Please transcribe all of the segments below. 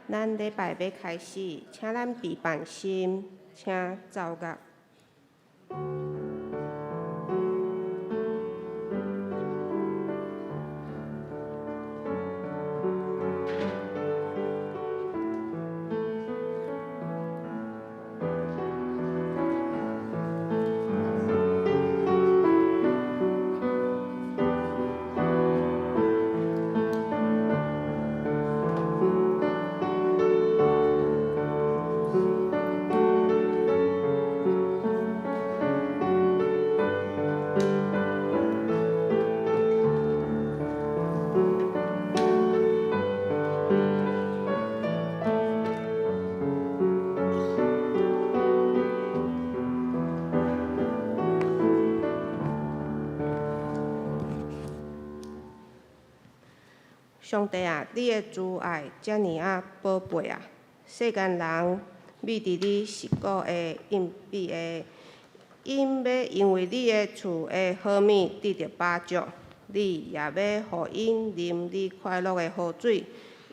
咱禮拜欲開始，請咱備辦心，請奏樂。上帝啊，你的慈愛遮爾仔寶貝啊！世間人覕佇你實古的蔭庇下，𪜶欲因為你的賜的好物得著飽足，你也欲予𪜶啉你快樂的河水，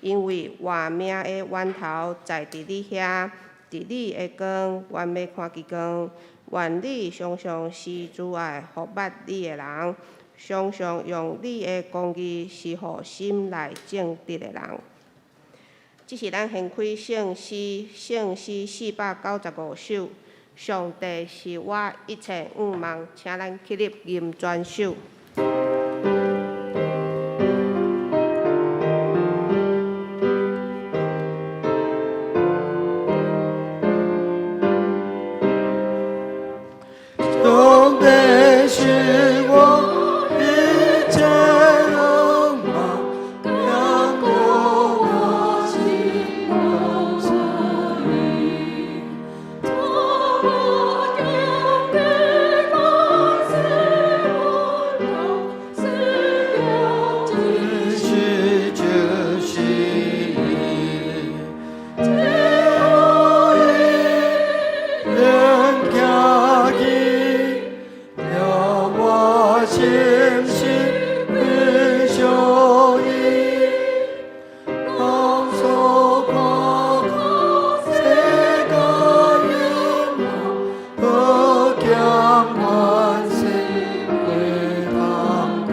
因為活命的源頭在佇你遐，佇你的光，阮欲看見光。願你常常施慈愛予捌你的人，常常用你的公義施予心內正直的人。這是咱掀開聖詩，聖詩495首。上帝是我一切向望，請咱起立吟全首。上帝是我一切向望，堅固我心無懷疑。做我勇敢的死了真實就是伊，只有伊能行去，了我心心歸向伊，當所看世界仰望，不減關心的痛苦，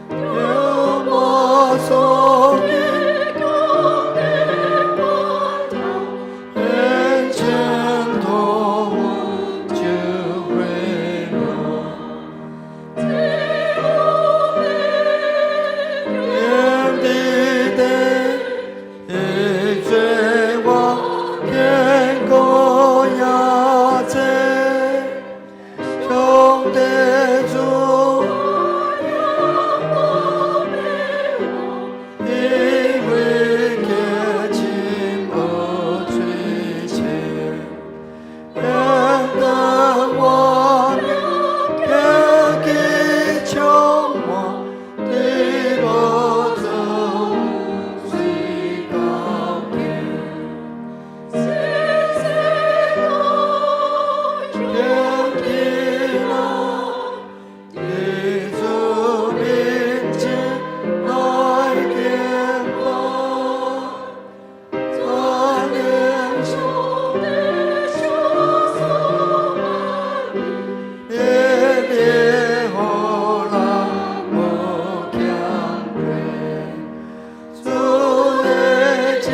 讓我所見眼前托就回落。天地地，一罪我天公也在，上帝主，因為潔淨無罪愆，願得我命記充滿，地無做最高天。天地啊，你主面前來敬拜，全能年年予人無欠虧，主的旨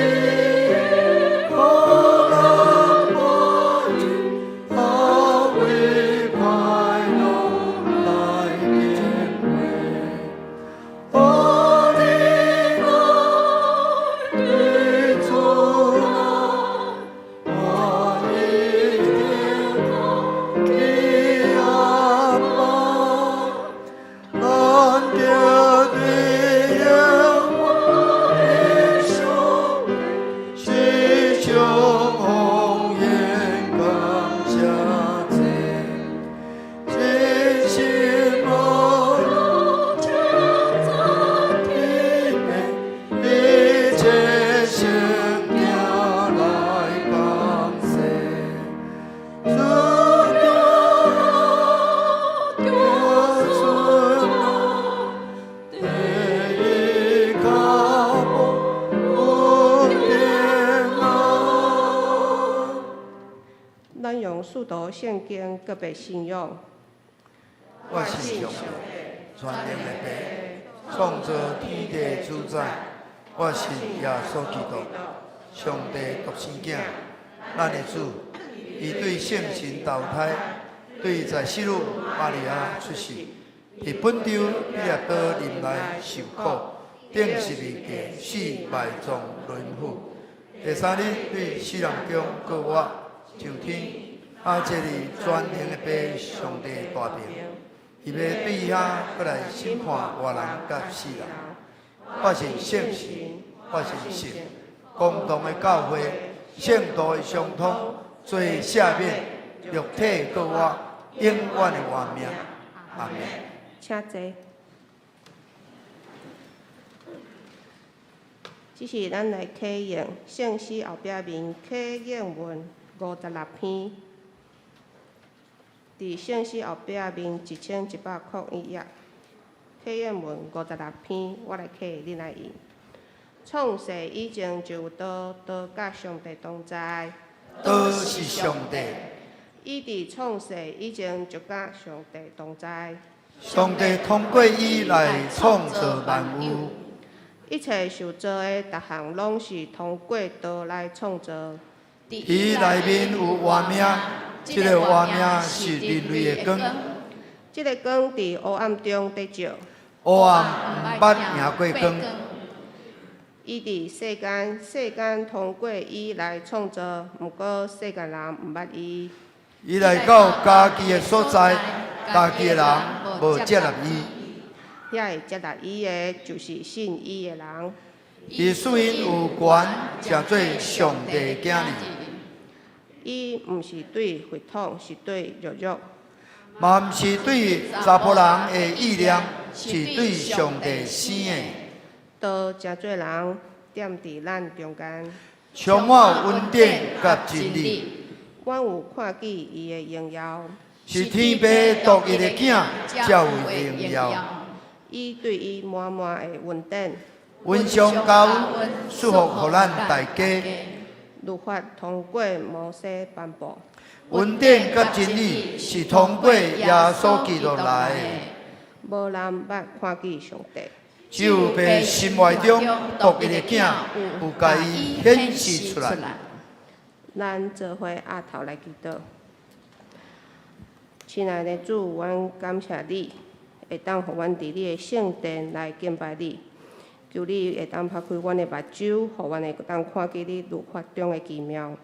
予人滿意，後為快樂來敬畏。哦，你來，你主啊，我一定去安排，咱著對耶和華的手，是將紅顏感謝祭，真心無一切聖聽來感謝，主叫子孫啊，第一腳步有使徒聖經個別信仰。我信上帝，全能的父，創造天地主宰。我信耶穌基督，上帝獨生囝，咱的主。伊對聖神投胎，對在聖女瑪利亞出世，佇本丟彼拉多臨內受苦，釘十字架死埋葬淪腐。第三日對死人中復活，上天，啊，坐佇全能的父上帝大爿。伊欲對遐閣來審判活人佮死人。我信聖神，我信信共同的教會，聖徒的相通，罪赦免，肉體復活，永遠的活命。阿門。請坐。這是咱來啟用聖詩後壁面啟應文56篇，佇聖詩後壁面1101頁，啟應文五十六篇，我來啟，恁來應。創世以前就有道，道佮上帝同在。道是上帝。伊佇創世以前就佮上帝同在。上帝通過伊來創造萬有。一切受造的逐項攏是通過道來創造。伊內面有活命，這个活命是人類的光。這个光佇黑暗中佇照。黑暗毋捌贏過光。伊佇世間，世間通過伊來創造，毋過世間人毋捌伊。伊來到家己的所在，家己的人無接納伊。遐會接納伊的，就是信伊的人。伊賜𪜶有權，成做上帝的囝兒。伊毋是對血統，是對肉欲。嘛毋是對查埔人的意念，是對上帝生的。道成做人，踮佇咱中間，充滿恩典佮真理。阮有看見伊的榮耀，是天父獨一的囝，才有榮耀。伊對伊滿滿的恩典，阮上加恩賜福予咱大家。律法通過摩西頒布，恩典佮真理是通過耶穌基督來的。無人捌看見上帝。只有父心懷中獨一的囝，有共伊顯示出來。咱做伙徼頭來祈禱。親愛的主，阮感謝你，會當予阮佇你的聖殿來敬拜你。求你會當拍開阮的目睭，予阮會當看見你律法中的奇妙。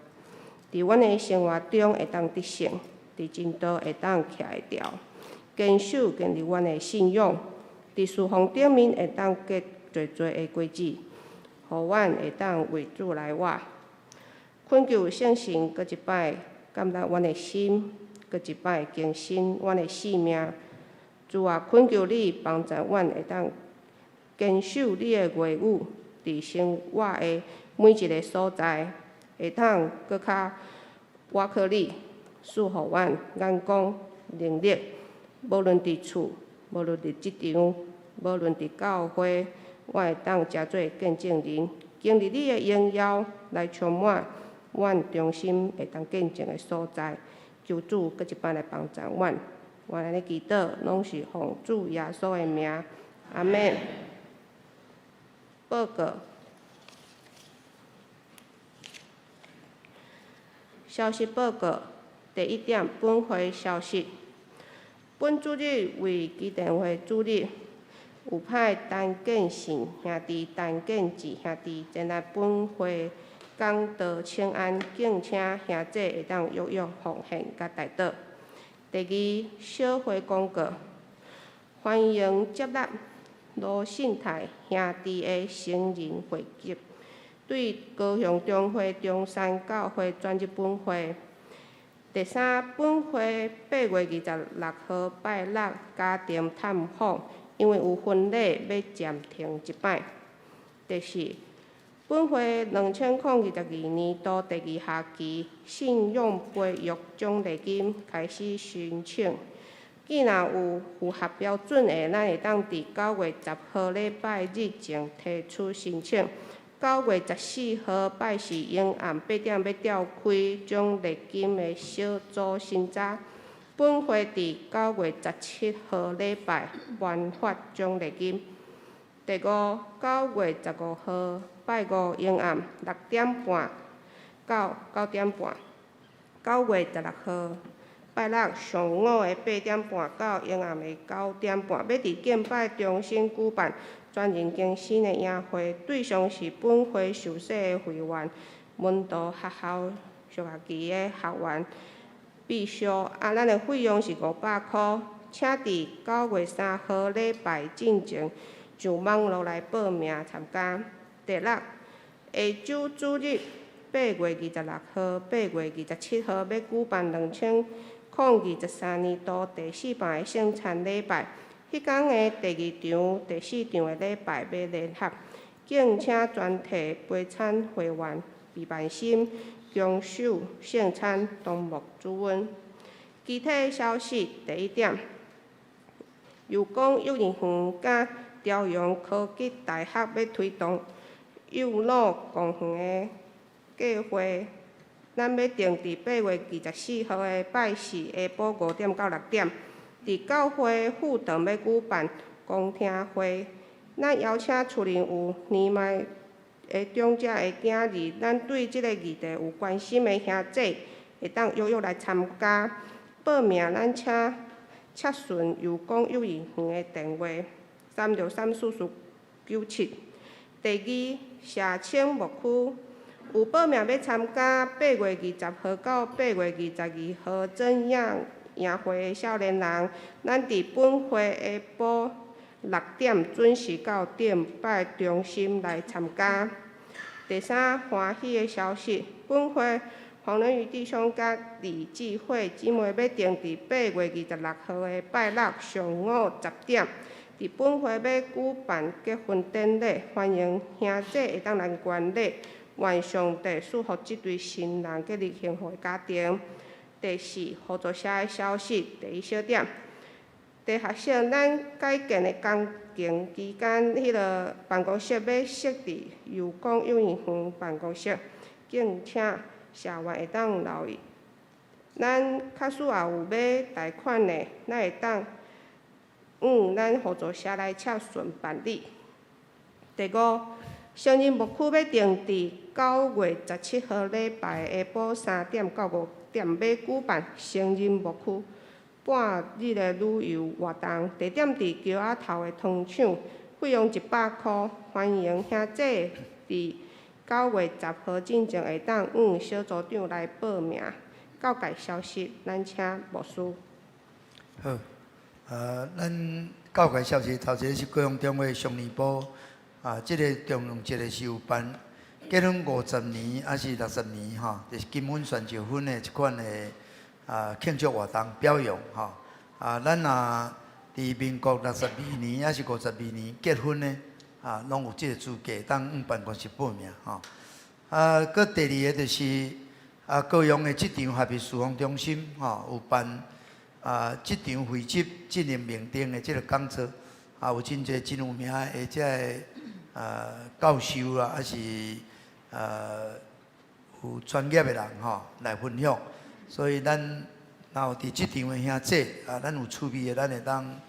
佇阮的生活中會當得勝，佇真道會當徛會牢，堅守建立阮的信仰。佇侍奉頂面會當結濟濟的果子，予阮會當為主來活。懇求聖神閣一擺感動阮的心，閣一擺更新阮的生命。主啊，懇求你幫助阮會當堅守你的話語，佇生活的每一个所在，會當閣較倚靠你，賜予阮眼光能力，無論佇厝，無論佇職場，無論佇教會，我會當成做見證人，經歷你的榮耀來充滿阮中心會當見證的所在。求主閣一擺來幫助阮，阮按呢祈禱，攏是奉主耶穌的名，阿們。報告，消息報告，第一點，本會消息。本主日為基甸會主日，有派陳建信兄弟、陳建志兄弟前來本會講道請安，敬請兄弟會當踴躍奉獻佮代禱。第二，小會廣告，歡迎接納羅信泰兄弟的成人會籍，對高雄中會中山教會轉入本會。第三，本會8月26號拜六家庭探訪，因為有婚禮欲暫停一擺。第四，本會2022年度第二學期信用培育獎勵金開始申請，既若有符合標準的，咱會當佇9月10號禮拜日前提出申請， 9月14號拜四暝暗8點欲召開獎勵金的小組審查。本會佇9月17號禮拜頒發獎勵金。第五，9月15號拜五暝暗6點半到9點半。9月16號拜六上午的8點半到暝暗的9點半，欲佇敬拜中心舉辦全人更新的營會，對象是本會受洗的會員、門徒學校上學期的學員、秘書。啊，咱的費用是500箍，請佇9月3號禮拜進前上網路來報名參加。第六，下週主日8月26號、8月27號欲舉辦2023年度第四擺的聖餐禮拜。彼工的第二場、第四場的禮拜欲聯合，敬請全體陪餐會員備萬心，共守聖餐，同牧主恩。其他消息，第一點，祐廣幼兒園佮朝陽科技大學欲推動幼腦公園的計劃，咱欲定佇8月24號的拜四下晡5點到6點，佇教會副堂欲舉辦公聽會。咱邀請厝內有年邁的長者的囝兒，咱對這个議題有關心的兄姊，會當踴躍來參加。報名咱請洽詢祐廣幼兒園的電話：3634497。第二，社青牧區有報名欲參加8月20號到8月22號怎樣營會的少年人，咱佇本會下晡6點準時到敬拜中心來參加。第三，歡喜的消息，本會黃仁宇弟兄佮李智慧姊妹欲定佇8月26號的拜六上午10點，佇本會欲舉辦結婚典禮，歡迎兄姊會當來觀禮，願上帝賜福這對新人建立幸福的家庭。第四，合作社的消息，第一小點，地下室咱改建的工程期間，彼个辦公室欲設佇祐廣幼兒園辦公室，敬請社員會當留意。咱假使也有欲貸款的，咱會當向咱合作社來洽詢辦理。第五，成人牧區欲定佇9月17號禮拜下晡3點到5點，欲舉辦成人牧區半日的旅遊活動，地點佇橋仔頭的糖廠，費用100箍，歡迎兄姊佇9月10號進前會當向小組長來報名。教界消息，咱請牧師。好，咱教界消息頭一个是高雄中會上年部，啊，這个重陽節的是有辦結婚50年還是60年吼，就是金婚鑽石婚的這款的慶祝活動表揚吼。啊，咱若佇民國62年還是52年結婚的，啊，攏有這个資格當向辦公室報名吼。啊，閣第二个就是高雄的職場合一事奉中心吼，有辦職場非執進行命定的這个講座，啊，有真濟真有名的這个教授啦，還是有專業的人吼來分享，所以咱若有佇職場的兄姊啊，咱有趣味的，咱會當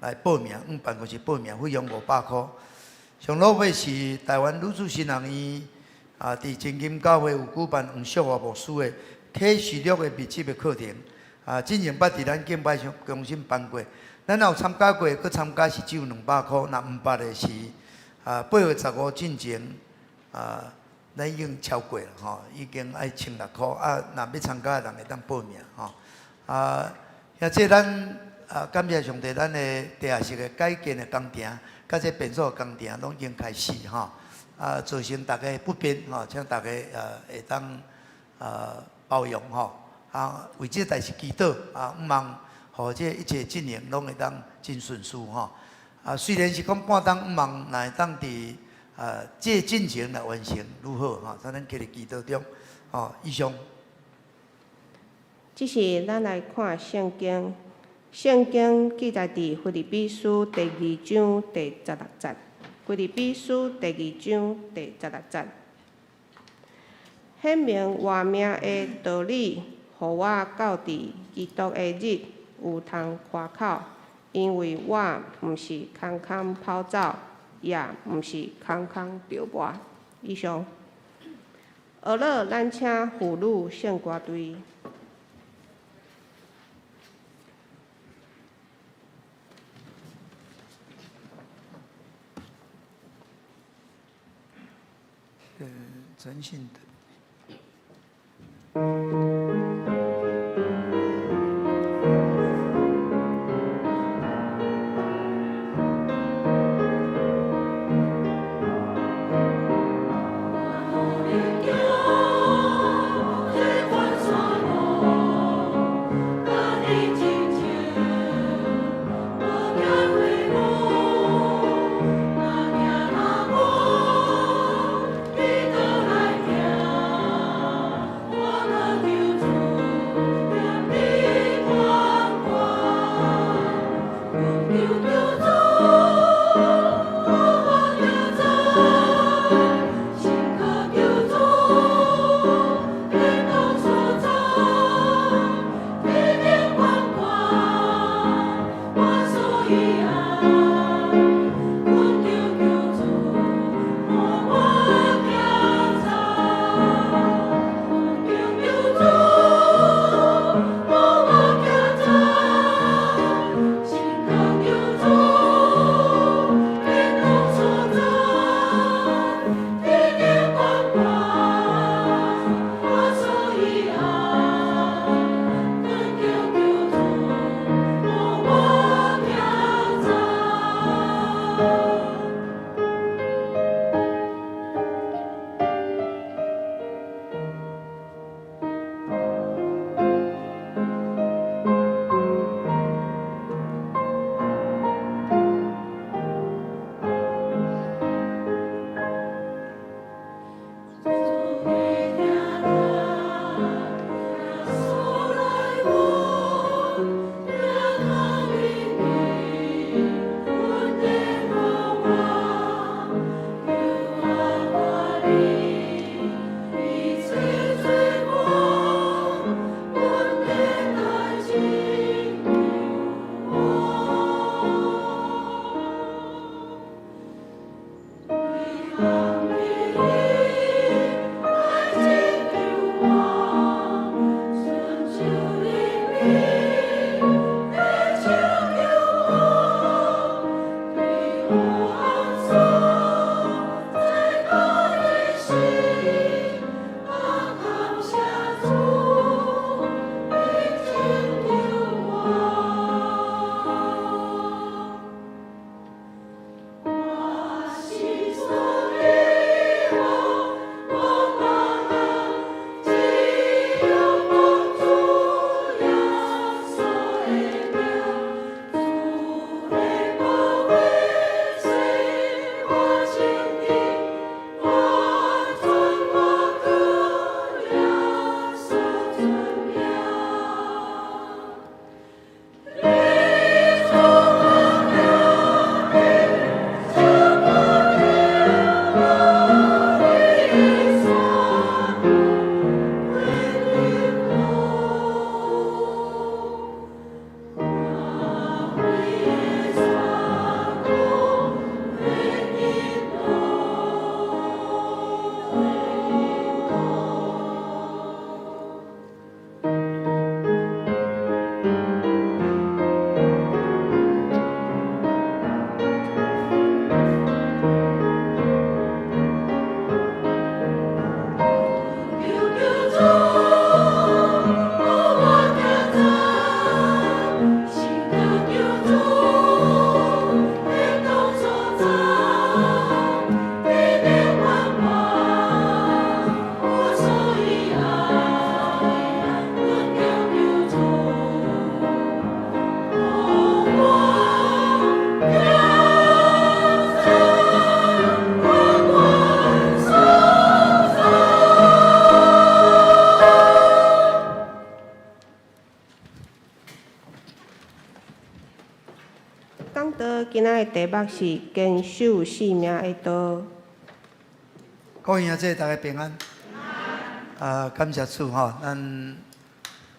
來報名，向辦公室報名，費用500箍。上落尾是台灣女子神學院啊，佇真金教會有舉辦黃淑華牧師的啟示錄的密集的課程，啊，之前捌佇咱敬拜中心辦過，咱若有參加過，閣參加是只有200箍，若毋捌的是8月15進前啊，咱已經超過了吼，已經愛1600箍啊！若欲參加的人會當報名吼。啊，兄姊咱啊，感謝上帝，咱的地下室的改建的工程，佮這便所的工程攏已經開始吼。啊，造成大家不便吼，請大家會當包容吼。啊，為這代誌祈禱啊，向望予這一切進行攏會當真順遂吼。啊，雖然是講半冬，向望若會當佇這進程來完成愈好吼，咱咱徛佇祈禱中，吼，以上。這是咱來看聖經，聖經記載佇腓立比書第二章第16節。腓立比書第二章第16節。顯明活命的道理，予我到佇基督的日有通誇口，因為我毋是空空跑走，也毋是空空著磨。以上。學了，咱請婦女聖歌隊。陳信德。我今仔的題目是堅守性命的道。各位兄弟，大家平安。啊，感謝主吼，咱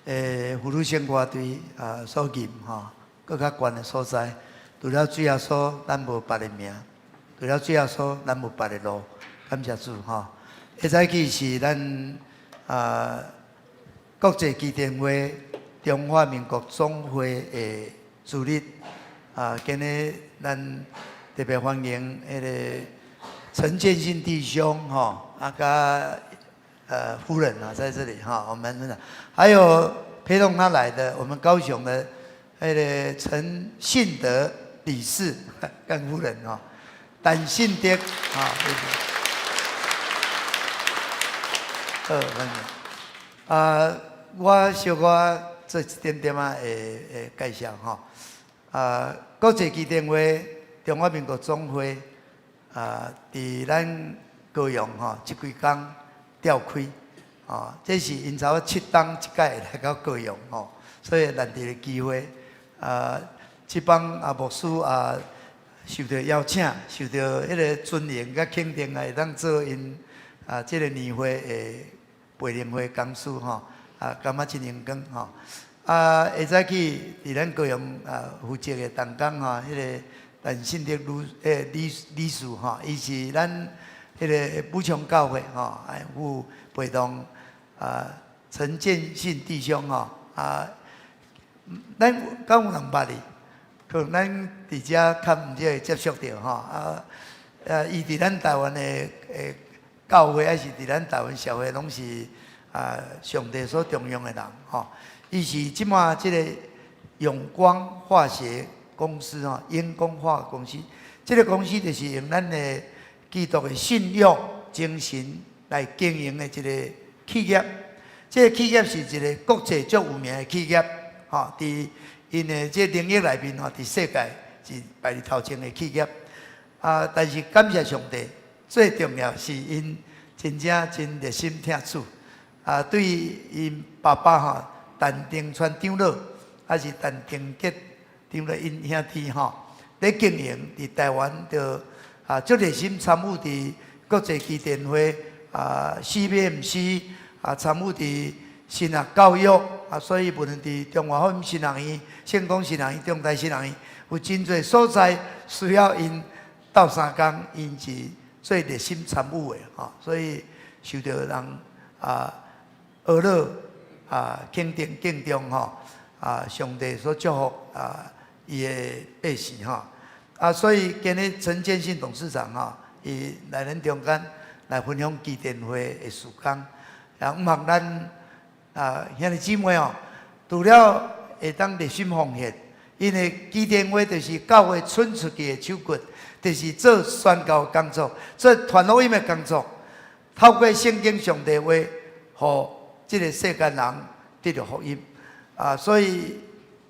婦女聖歌隊啊所吟吼，閣較懸的所在，除了主耶穌，咱無別的名；除了主耶穌，咱無別的路。感謝主吼。下早起是咱國際基甸會中華民國總會的主日啊，今日咱特別歡迎彼个陳建信弟兄吼，啊，佮夫人啊，在這裡哈，我們還有陪同他來的，我們高雄的彼个陳信德理事跟夫人哈，陳信德啊，好，歡迎。啊，我小可做一點點仔的介紹吼。啊，國際基甸會中華民國總會啊，佇咱高雄吼，這幾工召開，吼，這是𪜶差不多7冬一擺來到高雄吼，所以難得的機會。啊，這幫啊牧師啊受著邀請，受著彼个尊榮佮肯定啊，會當做𪜶啊這个年會的培靈會講師吼，啊，感覺真榮光吼。啊，下早起佇咱高雄啊負責的同工吼，彼个陳信德女理理事吼，伊是咱彼个武昌教會吼，啊有陪同啊陳建信弟兄吼，啊，咱敢有人捌伊？可能咱佇遮較毋少會接觸著吼，啊，伊佇咱台灣的教會，抑是佇咱台灣社會，攏是啊上帝所重用的人吼。伊是這馬這个永光化學公司吼，永光化學公司，這个公司就是用咱的基督的信仰精神來經營的一个企業。這个企業是一个國際足有名的企業，吼，佇𪜶的這個領域內面吼，佇世界是排佇頭前的企業。啊，但是感謝上帝，最重要是𪜶真正真熱心疼主。啊，對𪜶爸爸吼，陳定川長老，抑是陳定杰長老𪜶兄弟吼，咧經營佇台灣，就啊足熱心參與佇國際基甸會啊 CBMC 啊參與佇神學教育啊，所以無論佇中華福音神學院、聖光神學院、中台神學院，有真濟所在需要𪜶鬥相共，𪜶是最熱心參與的吼，所以受著人啊學樂啊肯定敬重吼，啊上帝所祝福啊伊的百姓吼，啊所以今日陳建信董事長吼，伊來咱中間來分享基甸會的事工，也向望咱啊兄弟姊妹哦，除了會當熱心奉獻，因為基甸會就是教會伸出去的手骨，就是做宣教工作、做傳福音的工作，透過聖經上帝話，予這个世間人得著福音啊！所以，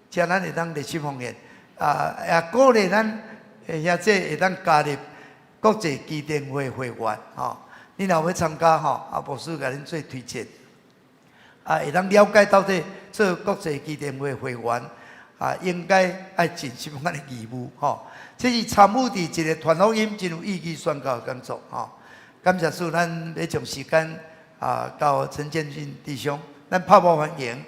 請咱會當熱心奉獻啊，也鼓勵咱兄弟會當加入國際基甸會會員吼。你若欲參加吼，啊，牧師共恁做推薦啊，會當了解到底做國際基甸會會員啊，應該愛盡什麼款的義務吼。這是參與佇一個傳福音真有意義宣教的工作吼。感謝主，咱欲將時間啊，交陳建信弟兄，咱拍鼓歡迎。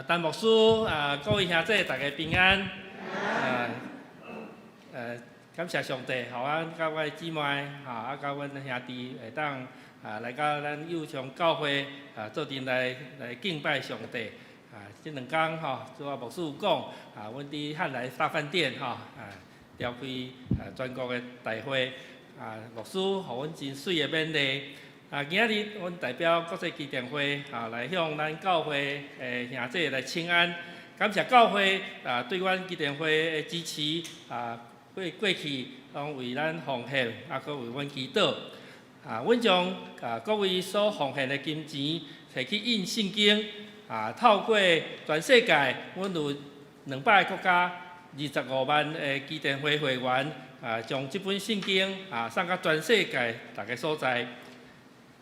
陳牧師啊，各位兄弟，大家平安。感謝上帝，予我佮我的姊妹，吼，啊，佮阮兄弟會當啊來到咱幼松教會啊，做陣來敬拜上帝。啊，這兩工吼，拄仔牧師有講，啊，阮佇漢來大飯店吼，啊，召開啊全國的大會，啊，牧師予阮真媠的勉勵。啊，今仔日阮代表國際基甸會啊，來向咱教會的兄弟來請安，感謝教會啊對阮基甸會的支持啊，過去攏為咱奉獻，啊，閣為阮祈禱。啊，阮將啊各位所奉獻的金錢提去印聖經。啊，透過全世界，阮有200个國家，25萬的基甸會會員，啊，將這本聖經啊送到全世界逐个所在。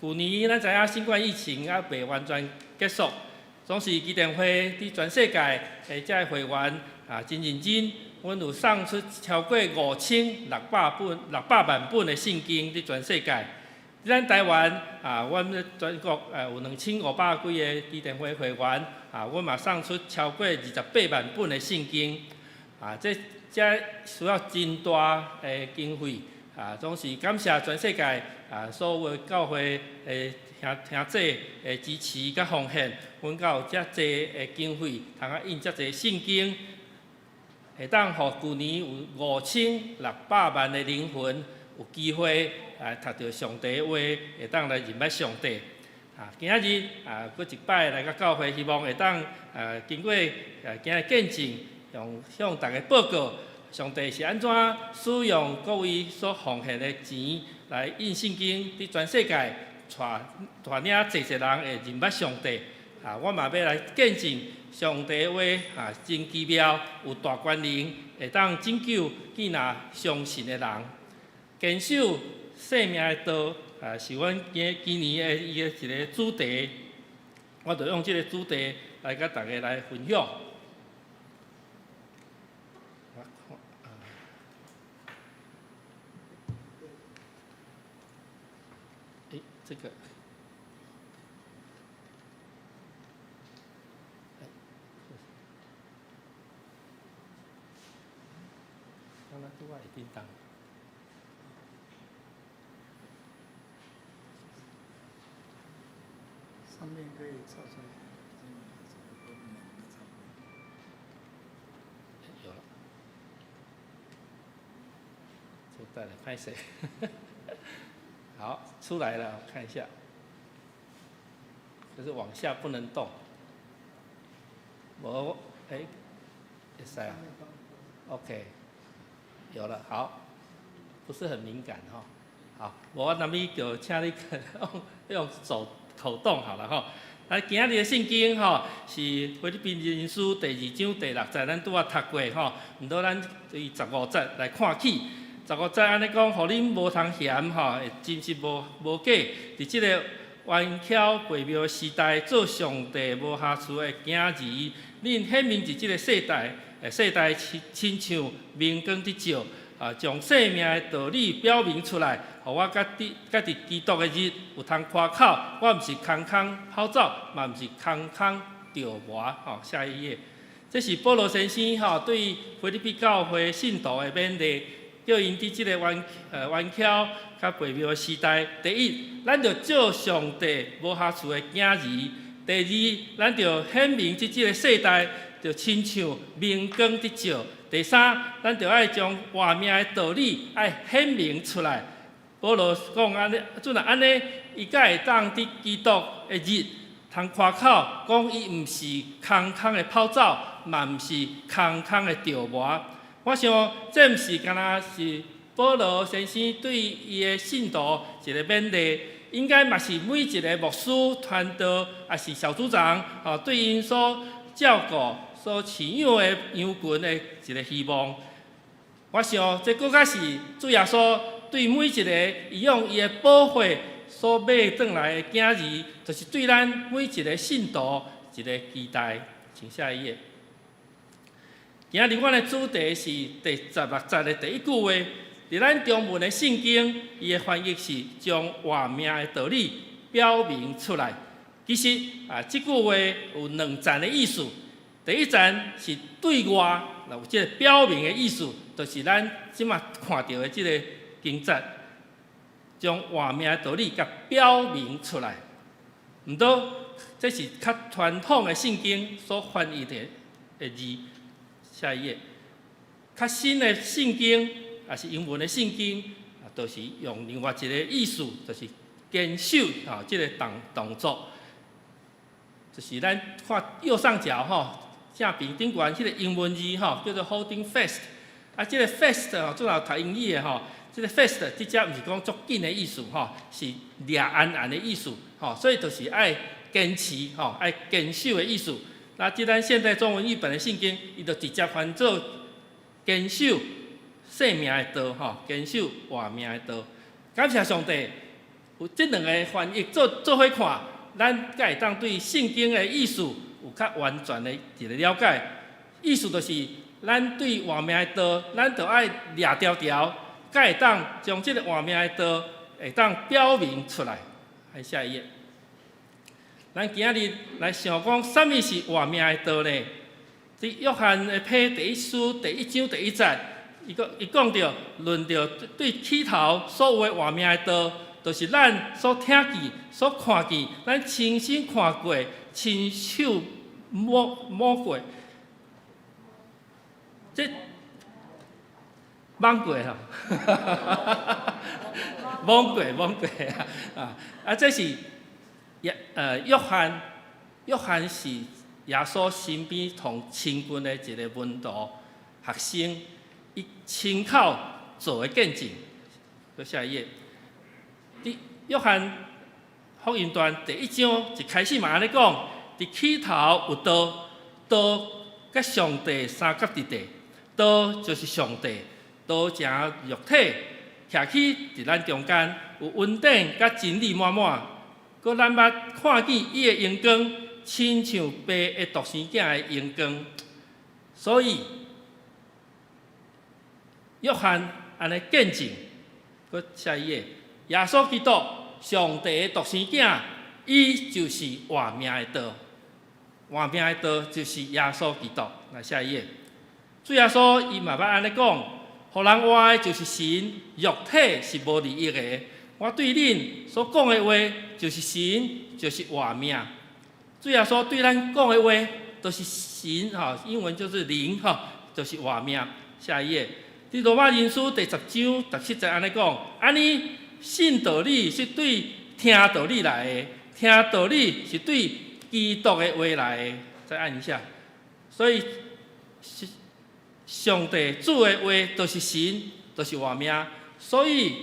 舊年咱知影新冠疫情猶未完全結束，總是基甸會佇全世界的遮會員啊，真認真，阮有送出超過5600本、600萬本的聖經佇全世界。咱台灣啊，阮全國有2500幾个基甸會會員啊，阮嘛送出超過28萬本的聖經啊，這這需要真大的經費啊，總是感謝全世界啊所有教會的兄兄姊的支持佮奉獻，阮才有遮濟的經費，通啊印遮濟聖經，會當予舊年有5600萬的靈魂有機會來讀著上帝的話，會當來認捌上帝。啊，今仔日啊，閣一擺來到教會，希望會當啊經過啊今日見證，用向大家報告，上帝是按怎使用各位所奉獻的錢來印聖經，佇全世界帶帶領濟濟人會認捌上帝。啊，我嘛欲來見證上帝的話啊，真奇妙，有大權能，會當拯救見若相信的人。堅守生命的道啊，是阮今今年的伊的一个主題，我就用這个主題來佮大家來分享。我看啊，欸，這個，欸，剛才拄仔會叮當。上面可以照出來。有了，這帶來拍謝？好，出來了，我看一下。可是往下不能動。無，欸，會使啊。OK，有了，好，不是很敏感哈。好，無那麼就請你用用手口動好了哈。來，今仔日的聖經吼是腓立比人書第二章第六節，咱拄仔讀過吼。毋過咱對十五節來看起，十五節按呢講，予恁無通嫌吼，會真實無無假，佇這个彎曲悖謬時代，做上帝無瑕疵的囝兒，恁顯明佇這个世代，世代親親像明光佇照，啊，將生命的道理表明出來，予我佮佇佮佇基督的日有通誇口，我毋是空空跑走，嘛毋是空空著磨。吼，下一頁，這是保羅先生吼對腓立比教會信徒的勉勵，叫𪜶佇這个彎彎曲較悖謬的時代，第一，咱著做上帝無瑕疵的囝兒；第二，咱著顯明佇這个世代，就親像明光佇照；第三，咱著愛將活命的道理愛顯明出來。保羅講按呢，陣若按呢，伊才會當佇基督的日通誇口，講伊毋是空空的跑走，嘛毋是空空的著磨。我想這毋是干焦是保羅先生對伊的信徒一个勉勵，應該嘛是每一个牧師、傳道，抑是小組長，吼對𪜶所照顧、所飼養的羊群的一个希望。我想這閣較是主耶穌對每一个伊用伊的寶血所買轉來的囝兒，就是對咱每一个信徒一个期待。請下一頁。今日阮的主題是第十六節的第一句話。佇咱中文的聖經，伊的翻譯是將活命的道理表明出來。其實啊，這句話有兩層的意思。第一層是對外有這个表明的意思，就是咱這馬看著的這个經節，將活命的道理共表明出來。毋過，這是較傳統的聖經所翻譯的的字。下一頁，較新的聖經，抑是英文的聖經，啊，就是用另外一个意思，就是堅守啊，這个動動作，就是咱看右上角吼，正邊頂懸彼个英文字吼，叫做 holding fast。啊，這个 fast 吼，主要讀英語的吼，這个 fast 佇遮毋是講足緊的意思吼，是掠絚絚的意思吼，所以就是愛堅持吼，愛堅守的意思。那這咱現代中文譯本的聖經，伊就直接翻做堅守生命的道吼，堅守活命的道。感謝上帝，有這兩个翻譯做做伙看，咱才會當對聖經的意思有較完全的一个了解。意思就是，咱對活命的道，咱著愛掠牢牢，才會當將這个活命的道會當表明出來。來下一頁，咱今仔日來想講，啥物是活命的道呢？佇約翰的批第一書第一章第一節，伊講伊講著論著對起頭所有的活命的道，就是咱所聽見、所看見、咱親身看過、親手摸摸過，這摸過吼，摸過摸過啊！啊，這是約呃約翰，約翰是耶穌身邊同親近的一个門徒學生，伊親口做的見證。閣下一頁，佇約翰福音傳第一章一開始嘛按呢講，佇起頭有道，道佮上帝相佮佇地，道就是上帝，道成肉體，徛起佇咱中間，有恩典佮真理滿滿，閣咱捌看見伊的榮光，親像爸的獨生囝的榮光。所以，約翰按呢見證，閣下一頁，耶穌基督，上帝的獨生囝，伊就是活命的道，活命的道就是耶穌基督。來下一頁，主耶穌伊嘛捌按呢講，予人活的就是神，肉體是無利益的。我對恁所講的話，就是神，就是活命。主耶穌對咱講的話，就是神吼，英文就是靈吼，就是活命。下一頁，佇羅馬人書第十章十七節按呢講，按呢信道理是對聽道理來的，聽道理是對基督的話來的。再按一下，所以上帝主的話就是神，就是活命。所以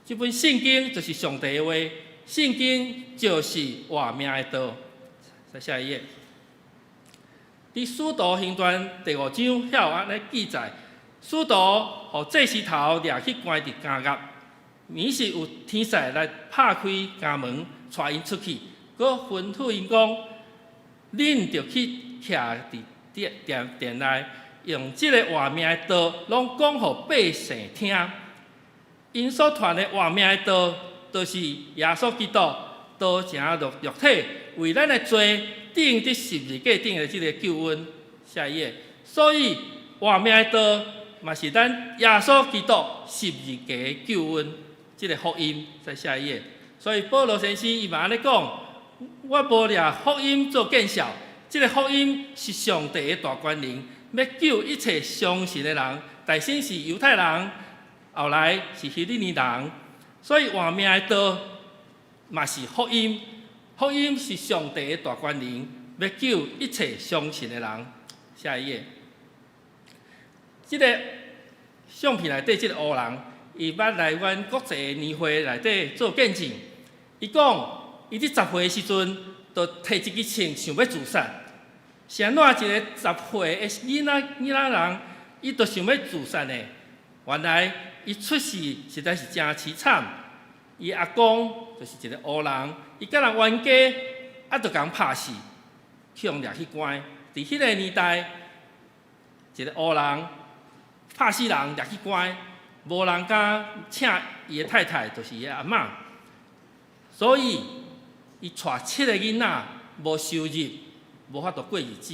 這本聖經就是上帝的話，聖經就是活命的道。再下一頁，佇使徒行傳第五章遐有按呢記載，使徒予祭司頭掠去關佇監獄，暝時有天使來拍開監門，帶𪜶出去，閣吩咐𪜶講：恁著去徛佇殿殿殿內，用這个活命的道，攏講予百姓聽。𪜶所傳的活命的道，就是耶穌基督，道成肉肉體，為咱的罪釘佇十字架頂的這个救恩。下一頁，所以活命的道嘛是咱耶穌基督十字架的救恩，這个福音。再下一頁，所以保羅先生伊嘛按呢講，我無掠福音做見笑，這个福音是上帝的大權能，欲救一切相信的人，大先是猶太人，後來是希利尼人。所以活命的道嘛是福音，福音是上帝的大權能，欲救一切相信的人。下一頁，這个相片內底這个黑人，伊捌來阮國際年會內底做見證。伊講，伊佇十歲的時陣，就提一支槍想欲自殺。是按怎一个十歲的囡仔囡仔人，伊就想欲自殺呢？原來伊出世實在是誠淒慘。伊阿公就是一个黑人，伊佮人冤家，啊，就共拍死，去予掠去關。佇彼个年代，一个黑人拍死人掠去關，無人敢請伊的太太，就是伊的阿嬤。所以，伊帶七个囡仔，無收入，無法度過日子。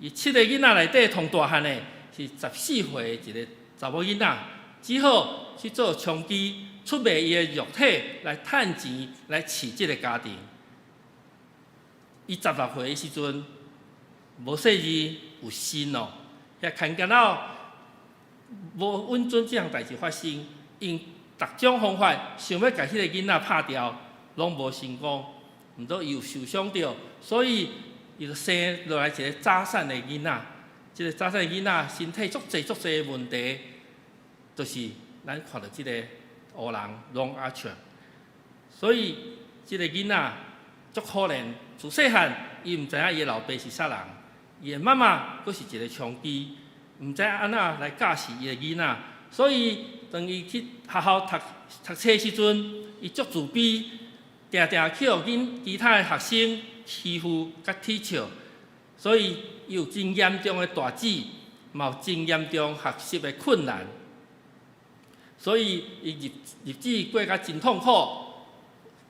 伊七个囡仔內底，頭大漢的是14歲的一个查某囡仔，只好去做娼妓，出賣伊的肉體來趁錢來飼這个家庭。伊16歲的時陣，無細膩有神哦，遐看監仔無允准這項代誌發生，用逐種方法想欲共彼个囡仔拍掉，攏無成功。毋過伊有受傷著，所以伊就生落來一个早產的囡仔。這个早產的囡仔身體足濟足濟的問題，就是咱看著這个黑人攏阿全。所以這个囡仔足可憐，自細漢伊毋知影伊的老爸是啥人，伊的媽媽閣是一个娼妓，毋知影按怎來教示伊的囡仔。所以當伊去學校讀讀冊時陣，伊足自卑，定定去予𪜶其他的學生欺負佮恥笑，所以伊有真嚴重的大舌，嘛有真嚴重學習的困難，所以伊日日子過甲真痛苦。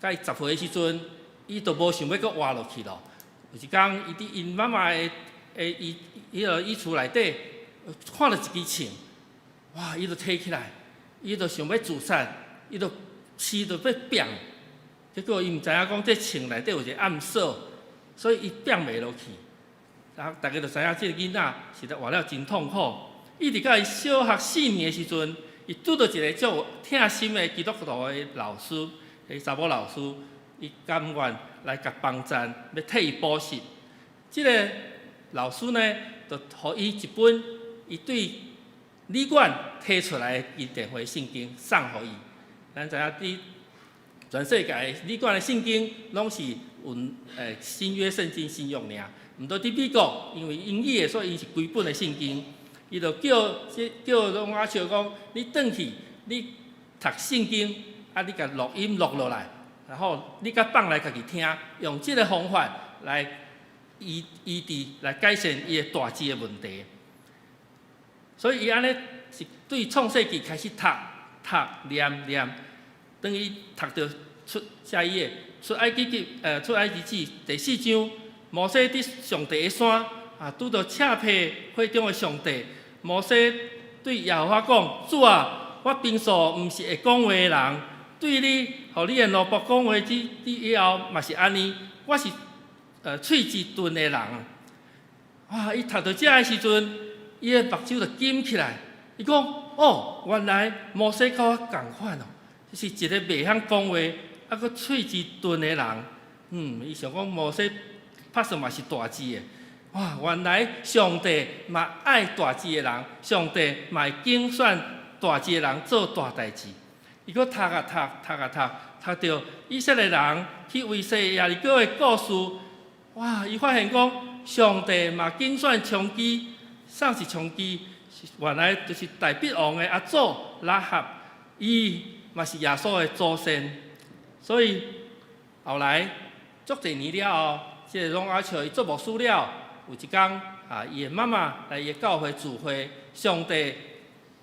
佮伊10歲的時陣，伊就無想欲閣活落去咯。有一工，伊佇𪜶媽媽的的伊彼个椅櫥內底看著一支槍，哇！伊就提起來，伊就想欲自殺，伊就試著欲拚，結果伊毋知影講這槍內底有一个暗鎖，所以伊拚袂落去。然後大家就知影這个囡仔實在活了真痛苦。一直到伊小學4年的時陣，伊拄著一个足有疼心的基督徒的老師，彼查某老師，伊甘願來共幫贊，欲替伊補習。這个老師呢，就予伊一本伊對旅館提出來的伊電話聖經送予伊。咱知影佇全世界旅館的聖經攏是用新約聖經新約爾，毋過佇美國，因為英語的，所以𪜶是規本的聖經。伊就叫這叫攏阿笑講，你轉去，你讀聖經，啊，你共錄音錄落來，然後你閣放來家己聽，用這个方法來醫醫治，來改善伊的大舌的問題。所以伊按呢是對創世記開始讀讀念念，當伊讀著出下一頁，出埃及記第四章，摩西佇上帝的山啊，拄著赤皮火中的上帝。摩西對耶和華講：主啊，我平素毋是會講話的人，對你，予你的奴僕講話之以後，嘛是按呢。我是喙舌鈍的人。哇！伊讀著這个時陣，伊的目睭就金起來。伊講：哦，原來摩西佮我仝款哦，是一个袂曉講話，啊，閣喙舌鈍的人。伊想講摩西拍算嘛是大舌的。哇！原來上帝嘛愛大舌的人，上帝嘛會揀選大舌的人做大代誌。伊閣讀啊讀，讀啊讀，讀著以色列人去圍襲耶利哥的故事。哇！伊發現講，上帝嘛揀選娼妓，啥是娼妓？原來就是大衛王的阿祖喇合，伊嘛是耶穌的祖先。所以後來足濟年了後，這個攏阿笑伊做牧師了，有一工啊，伊的媽媽來伊的教會聚會，上帝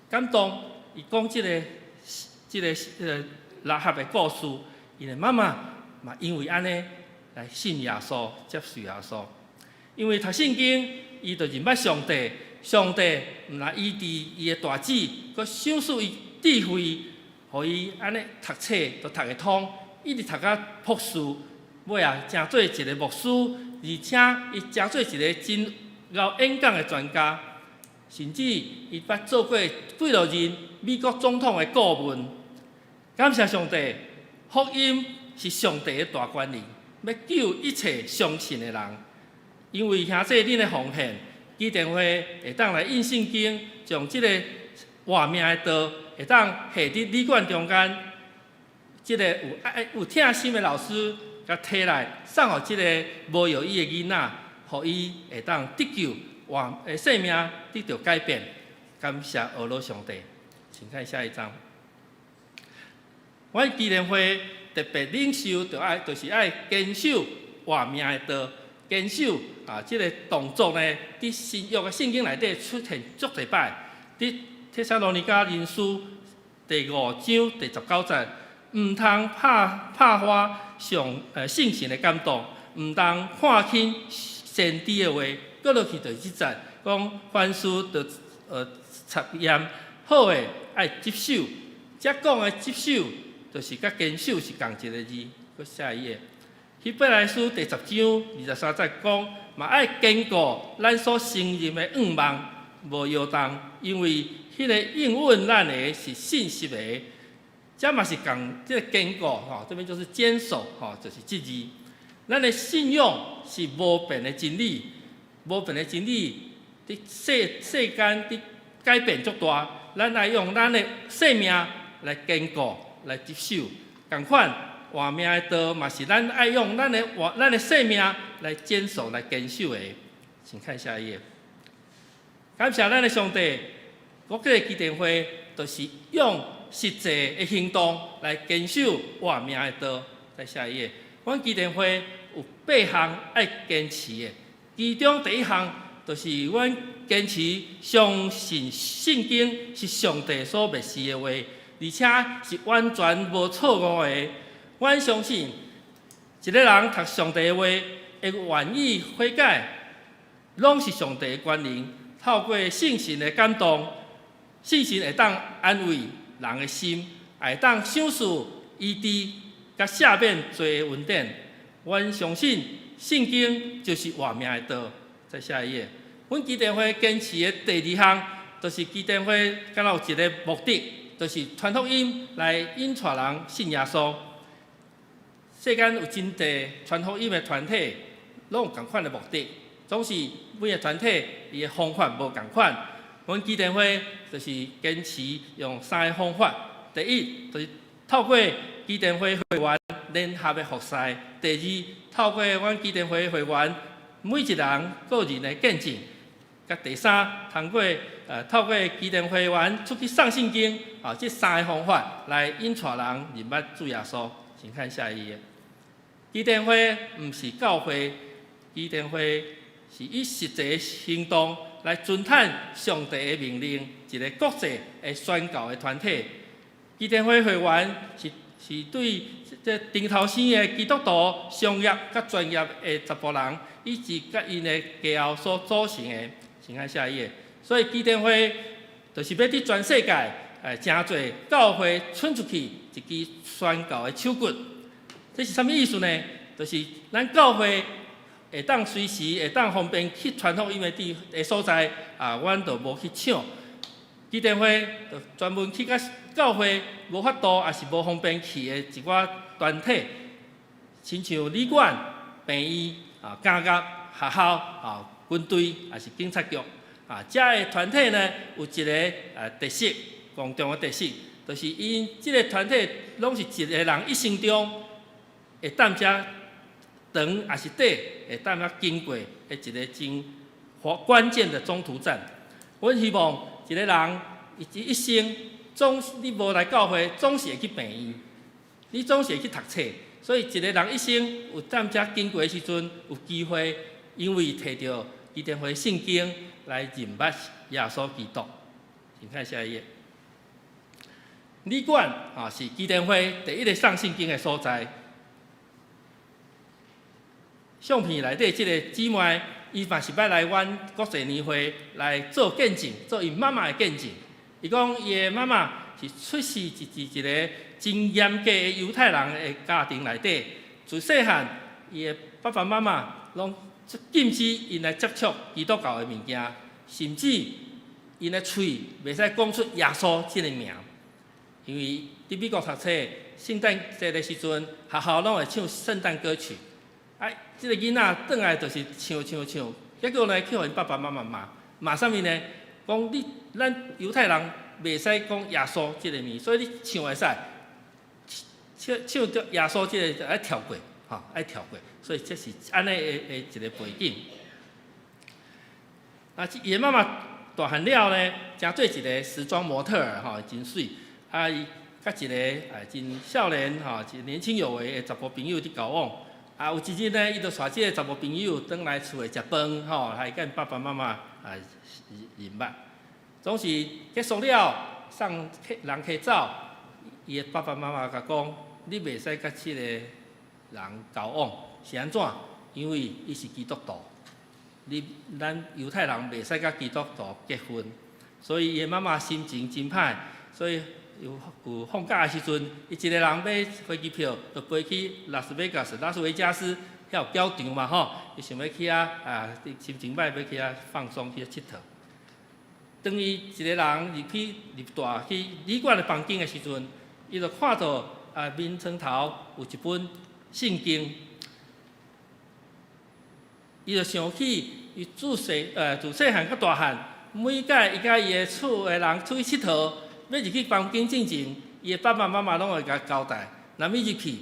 感動伊講這個喇合的故事，伊的媽媽嘛因為按呢來信耶穌，接受耶穌。因為讀聖經，伊就認捌上帝，上帝毋但醫治伊的大舌，閣賞賜伊智慧，予伊按呢讀冊都讀會通，一直讀到博士，尾仔成做一個牧師，而且伊成做一個真𠢕演講的專家，甚至伊捌做過幾落任美國總統的顧問。感謝上帝，福音是上帝的大權能，欲救一切相信的人。因為兄弟恁的奉獻，基甸會會當來印聖經，將這個活命的道會當下佇旅館中間，這个有愛有疼心的老師，共提來送予這个無藥醫的囡仔，予伊會當得救，活的生命得著改變。感謝阿羅上帝，請看下一張。阮基甸會特別領袖，就愛就是愛堅守活命的道，堅守啊，這个動作呢，佇新約的聖經內底出現足濟擺。佇帖撒羅尼迦前書第五章第19節，毋通拍拍破上聖神的感動，毋通看輕先知的話。閣落去就是這節，講凡事著查驗，好的愛執守。這講的執守，就是佮堅守是仝一个字。閣下一頁，希伯來書第10章23節講，嘛愛堅固咱所承認的向望，無搖動，因為彼个應允咱的是信實的。這嘛是仝這个堅固吼，這邊就是堅守吼，就是這字。咱的信仰是無變的真理，無變的真理，佇世世間佇改變足大，咱愛用咱的生命來堅固、來執守。仝款活命的道嘛是咱愛用咱的生命來堅守、來堅守的。請看下一頁。感謝咱的上帝，國際基甸會就是用實際的行動來堅守活命的道。再下一頁，阮基甸會有八項愛堅持的，其中第一項就是阮堅持相信聖經是上帝所默示的話，而且是完全無錯誤的。阮相信一个人讀上帝的話，會願意悔改，攏是上帝的權能。透過聖神的感動，聖神會當安慰人的心，會當賞賜醫治佮赦免罪的恩典。阮相信聖經就是活命的道。再下一頁，阮基甸會堅持的第二項，就是基甸會敢若有一个目的，就是傳福音來引帶人信耶穌。世間有真濟傳福音的團體，攏有仝款的目的，總是每个團體伊的方法無仝款。阮基甸會就是堅持用三个方法：第一，就是透過基甸會會員聯合的服侍；第二，透過阮基甸會會員每一人個人的見證；佮第三，透過基甸會員出去送聖經，啊，這三个方法來引帶人認捌主耶穌。請看下一頁。基甸會毋是教會，基甸會是以實際行動來遵行上帝的命令，一个國際的宣教的團體。基甸會會員是對這頂頭生的基督徒商業佮專業的查埔人，以及佮𪜶的家後所組成的。請看下一頁。所以基甸會就是欲佇全世界，誠濟教會伸出去一支宣教的手骨。這是啥物意思呢？就是咱教會會當隨時會當方便去傳福音的地的所在，啊，阮就無去搶。基甸會就專門去佮教會無法度，抑是無方便去的一寡團體，親像旅館、病院、啊、監獄、學校、啊、軍隊，抑是警察局。啊，遮的團體呢，有一个特色，共同的特色，就是𪜶這个團體攏是一个人一生中會當遮長抑是短，會當遐經過的一个真關鍵的中途站。阮希望一个人伊一生總是你無來教會，總是會去病院，你總是會去讀冊。所以一个人一生有踮遮經過的時陣，有機會因為提著基甸會聖經來認捌耶穌基督。請看下一頁。旅館啊，是基甸會第一个送聖經的所在。相片內底這个姊妹，伊嘛是捌來阮國際年會來做見證，做𪜶媽媽的見證。伊講伊的媽媽是出世佇一个真嚴格的猶太人的家庭內底，自細漢伊的爸爸媽媽攏禁止𪜶來接觸基督教的物件，甚至𪜶的喙袂使講出耶穌這个名，因為佇美國讀冊，聖誕節的時陣，學校攏會唱聖誕歌曲。啊，這个囡仔轉來就是唱唱唱，結果呢，去予𪜶爸爸媽媽罵，罵啥物呢？講你咱猶太人袂使講耶穌這个名，所以你唱會使，唱唱著耶穌這个就愛跳過，吼，愛跳過。所以這是按呢的一个背景。啊，伊的媽媽大漢了呢，成做一个時裝模特兒，吼，真媠。啊，伊佮一个真少年吼，一个年輕有為的查埔朋友佇交往。啊，有一日呢，伊就帶這个查某朋友轉來厝內食飯，吼，來佮𪜶爸爸媽媽啊認捌。總是結束了，送客人客走，伊的爸爸媽媽共講：你袂使佮這个人交往，是按怎？因為伊是基督徒，你咱猶太人袂使佮基督徒結婚，所以伊的媽媽心情真歹，所以有放假的時陣，伊一个人買飛機票，就飛去拉斯維加斯，拉斯維加斯遐有攪場嘛吼，伊想欲去遐啊，心情歹欲去遐放鬆去遐𨑨迌。當伊一个人入去入大去旅館的房間的時陣，伊就看到啊眠床頭有一本聖經，伊就想起伊自細漢到大漢，每擺伊佮伊的厝的人出去𨑨迌，欲入去房間進前，伊的爸爸媽媽攏會共交代，若欲入去，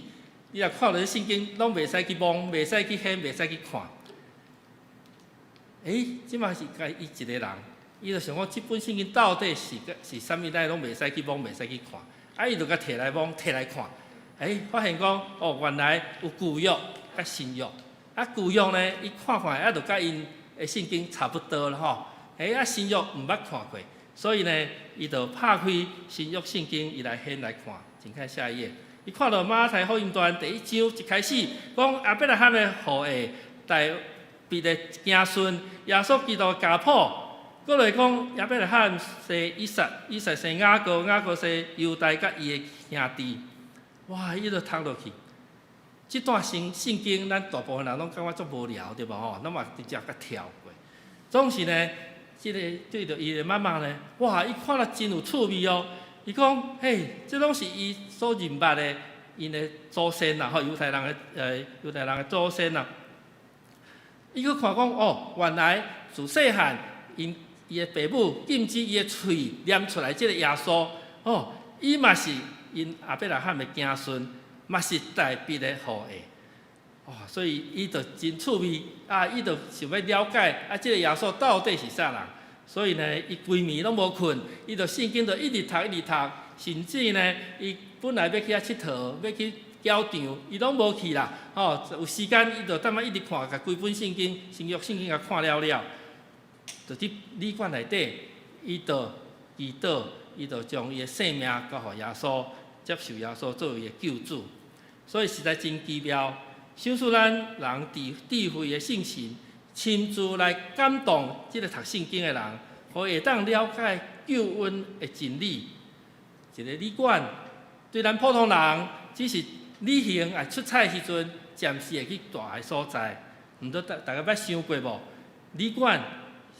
你若看著聖經，攏袂使去摸，袂使去掀，袂使去看。欸，這馬是共伊一个人，伊就想講，這本聖經到底是個是啥物？咱攏袂使去摸，袂使去看。啊，伊就共提來摸，提來看，欸，發現講哦，原來有舊約佮新約。啊，舊約呢，伊看看啊，就佮𪜶的聖經差不多啦吼。欸，啊，新約毋捌看過，所以呢，伊就拍開新約聖經，伊來掀來看。請看下一頁，伊看到馬太福音段第一章一開始講亞伯拉罕的後裔，大衛的子孫，耶穌基督家譜。閣來講亞伯拉罕生以撒，以撒生雅各，雅各生猶大佮伊的兄弟。哇！伊就讀落去，這段聖聖經，咱大部分人攏感覺足無聊，對無吼？攏嘛直接共跳過。總是呢，這個對著伊的媽媽呢，哇！伊看了真有趣味哦。伊講：嘿，這攏是伊所認捌的，𪜶的祖先啦，吼，猶太人的祖先啦。伊閣看講，哦，原來自細漢，𪜶伊的爸母禁止伊的喙念出來這個耶穌，哦，伊嘛是𪜶亞伯拉罕的子孫，嘛是大衛的後裔，哦，所以伊就真趣味，啊，伊就想欲了解，啊，這個耶穌到底是啥人？所以呢，伊規暝攏無睏，伊就聖經就一直讀一直讀，甚至呢，伊本來欲去遐𨑨迌，欲去攪場，伊攏無去啦，吼，有時間伊就踮遐一直看，共規本聖經、新約聖經共看了了，就佇旅館內底，伊就祈禱，伊就將伊的性命交予耶穌，接受耶穌做伊的救主。所以實在真奇妙，賞賜咱人智智慧的聖神，親自來感動這個讀聖經的人，予伊會當了解救恩的真理。一个旅館對咱普通人，只是旅行啊出差時陣，暫時會去蹛的所在。毋知大家捌想過無？旅館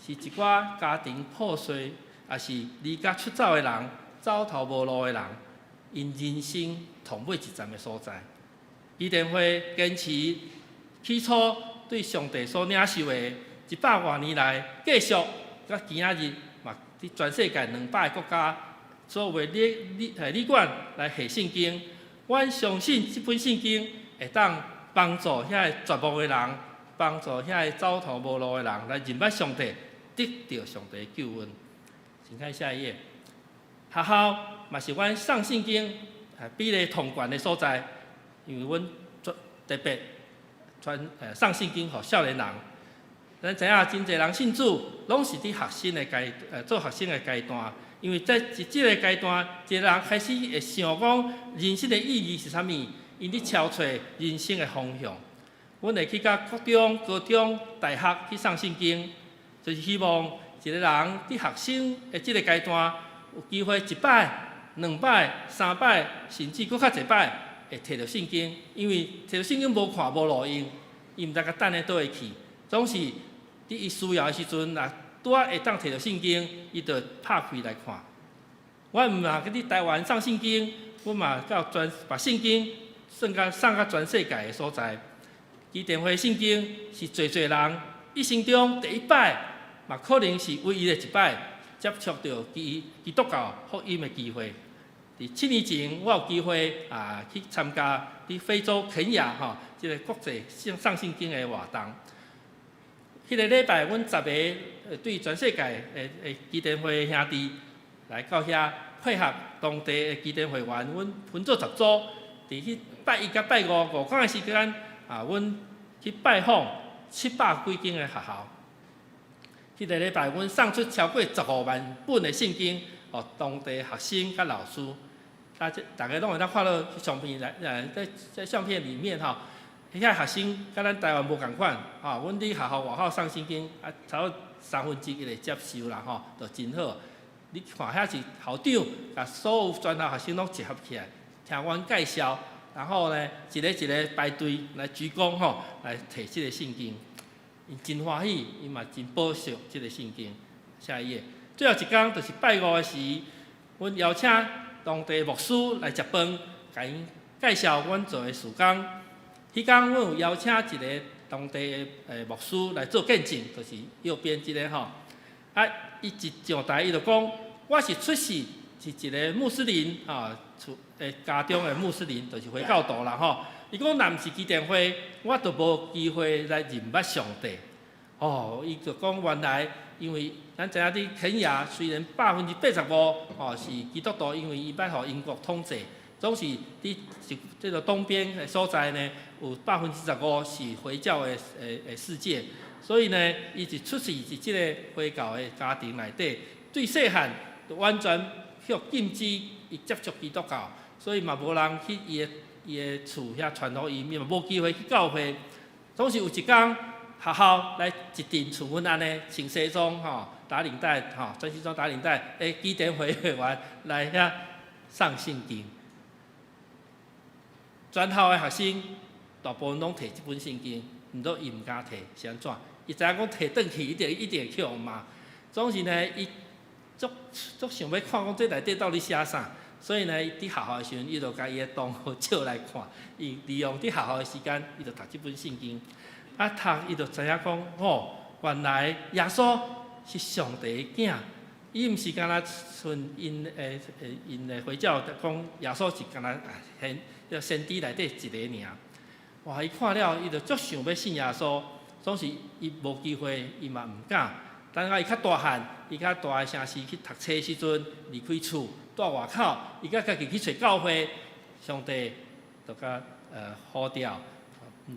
是一寡家庭破碎，抑是離家出走的人，走投無路的人，𪜶人生頭尾一站的所在。伊甸會堅持起初對上帝所領受的，一百外年來繼續，到今仔日嘛，佇全世界200个國家，所有的旅館來下聖經。阮相信這本聖經會當幫助遐个絕望的人，幫助遐个走投無路的人來認捌上帝，得著上帝的救恩。請看下一頁，學校嘛是阮送聖經比例通懸的所在，因為阮特別傳送聖經予少年人。咱知影真濟人信主，攏是佇學生的階做學生的階段，因為在這個階段，一個人開始會想講人生的意義是啥物，𪜶佇撨揣人生的方向。阮會去到國中、高中、大學去送聖經，就是希望一個人佇學生的這個階段，有機會一擺、兩擺、三擺，甚至閣較濟擺，會提著聖經。因為提著聖經無看無路用，伊毋知共等咧佗位去，總是佇伊需要的時陣，若拄仔會當提著聖經，伊就拍開來看。阮毋若去佇台灣送聖經，阮嘛到全把聖經送到全世界的所在。伊電話聖經是濟濟人一生中第一擺，嘛可能是唯一的一擺接觸著基督教福音的機會。佇7年前，我有機會啊去參加佇非洲肯亞吼，這个國際送送聖經的活動。彼个禮拜，阮10个對全世界的基甸會兄弟來到遐配合當地的基甸會員，阮分做10組，佇彼拜一佮拜五5工的時間，啊，阮去拜訪700幾間的學校。彼个禮拜，阮送出超過15萬本的聖經，予當地學生佮老師。大家攏會當看到相片來，在相片裡面吼，遐學生佮咱台灣無仝款，吼，阮佇學校外口送聖經，啊，差不多三分之一會接受啦，吼，就真好。你看遐是校長，共所有全校學生攏集合起來，聽阮介紹，然後呢，一個一個排隊來鞠躬吼，來提這個聖經。𪜶真歡喜，𪜶嘛真寶惜這個聖經。下一頁，最後一工就是拜五的時，阮邀請當地牧師來食飯，共𪜶介紹阮做的事工。彼工阮有邀請一个當地的牧師來做見證，就是右邊這个吼。啊，伊一上台，伊就講：我是出世是一个穆斯林啊，厝的家中的穆斯林，就是回教徒啦吼。伊講若毋是基甸會，我就無機會來認捌上帝。哦，伊就講原來因為咱知影佇肯亞雖然85%吼是基督徒，因為伊捌予英國統治，總是佇這個東邊的所在呢，有15%是回教的世界。所以呢，伊是出世佇這个回教的家庭內底，對細漢就完全予禁止伊接觸基督教，所以嘛無人去伊的厝遐傳福音，伊嘛無機會去教會。總是有一工學校來一陣像阮按呢穿西裝吼，打領帶吼，穿西裝打領帶，基甸會會員來遐送聖經。全校的學生大部分攏提這本聖經，毋過伊毋敢提，是按怎？伊知影講提轉去一定一定會予人罵。總是呢，伊足足想欲看講這內底到底寫啥，所以呢，伊佇學校的時陣，伊就共伊的同學借來看。伊利用佇學校的時間，伊就讀這本聖經。啊，讀伊就知影講，哦，原來耶穌是上帝的囝，伊毋是干焦像𪜶的回教講耶穌是干焦先知內底一个爾。哇！伊看了，伊就足想欲信耶穌，總是伊無機會，伊嘛毋敢。等到伊較大漢，伊較大的城市去讀冊時陣，離開厝，蹛外口，伊才家己去揣教會，上帝就共呼召，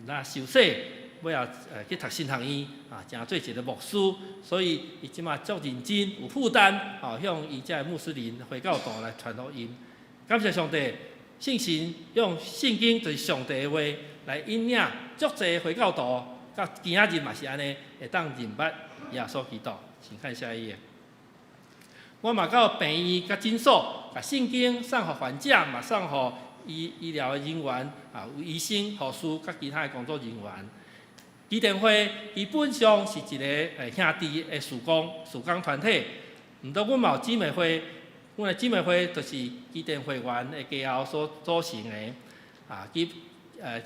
若受洗，尾後去讀神學院，啊，成做一个牧師，所以伊這馬足認真，有負擔，吼，向伊遮的穆斯林回教徒來傳福音。感謝上帝，聖神用聖經就是上帝的話來引領足濟回教徒，到今仔日嘛是按呢，會當認捌耶穌基督。請看下一頁。我嘛到病院佮診所，共聖經送予患者，嘛送予醫療的人員，啊，有醫生、護士佮其他的工作人員。基甸會基本上是一个兄弟的事工團體。毋過阮嘛有姊妹會，阮的姊妹會就是基甸會員的家後所組成的。啊，基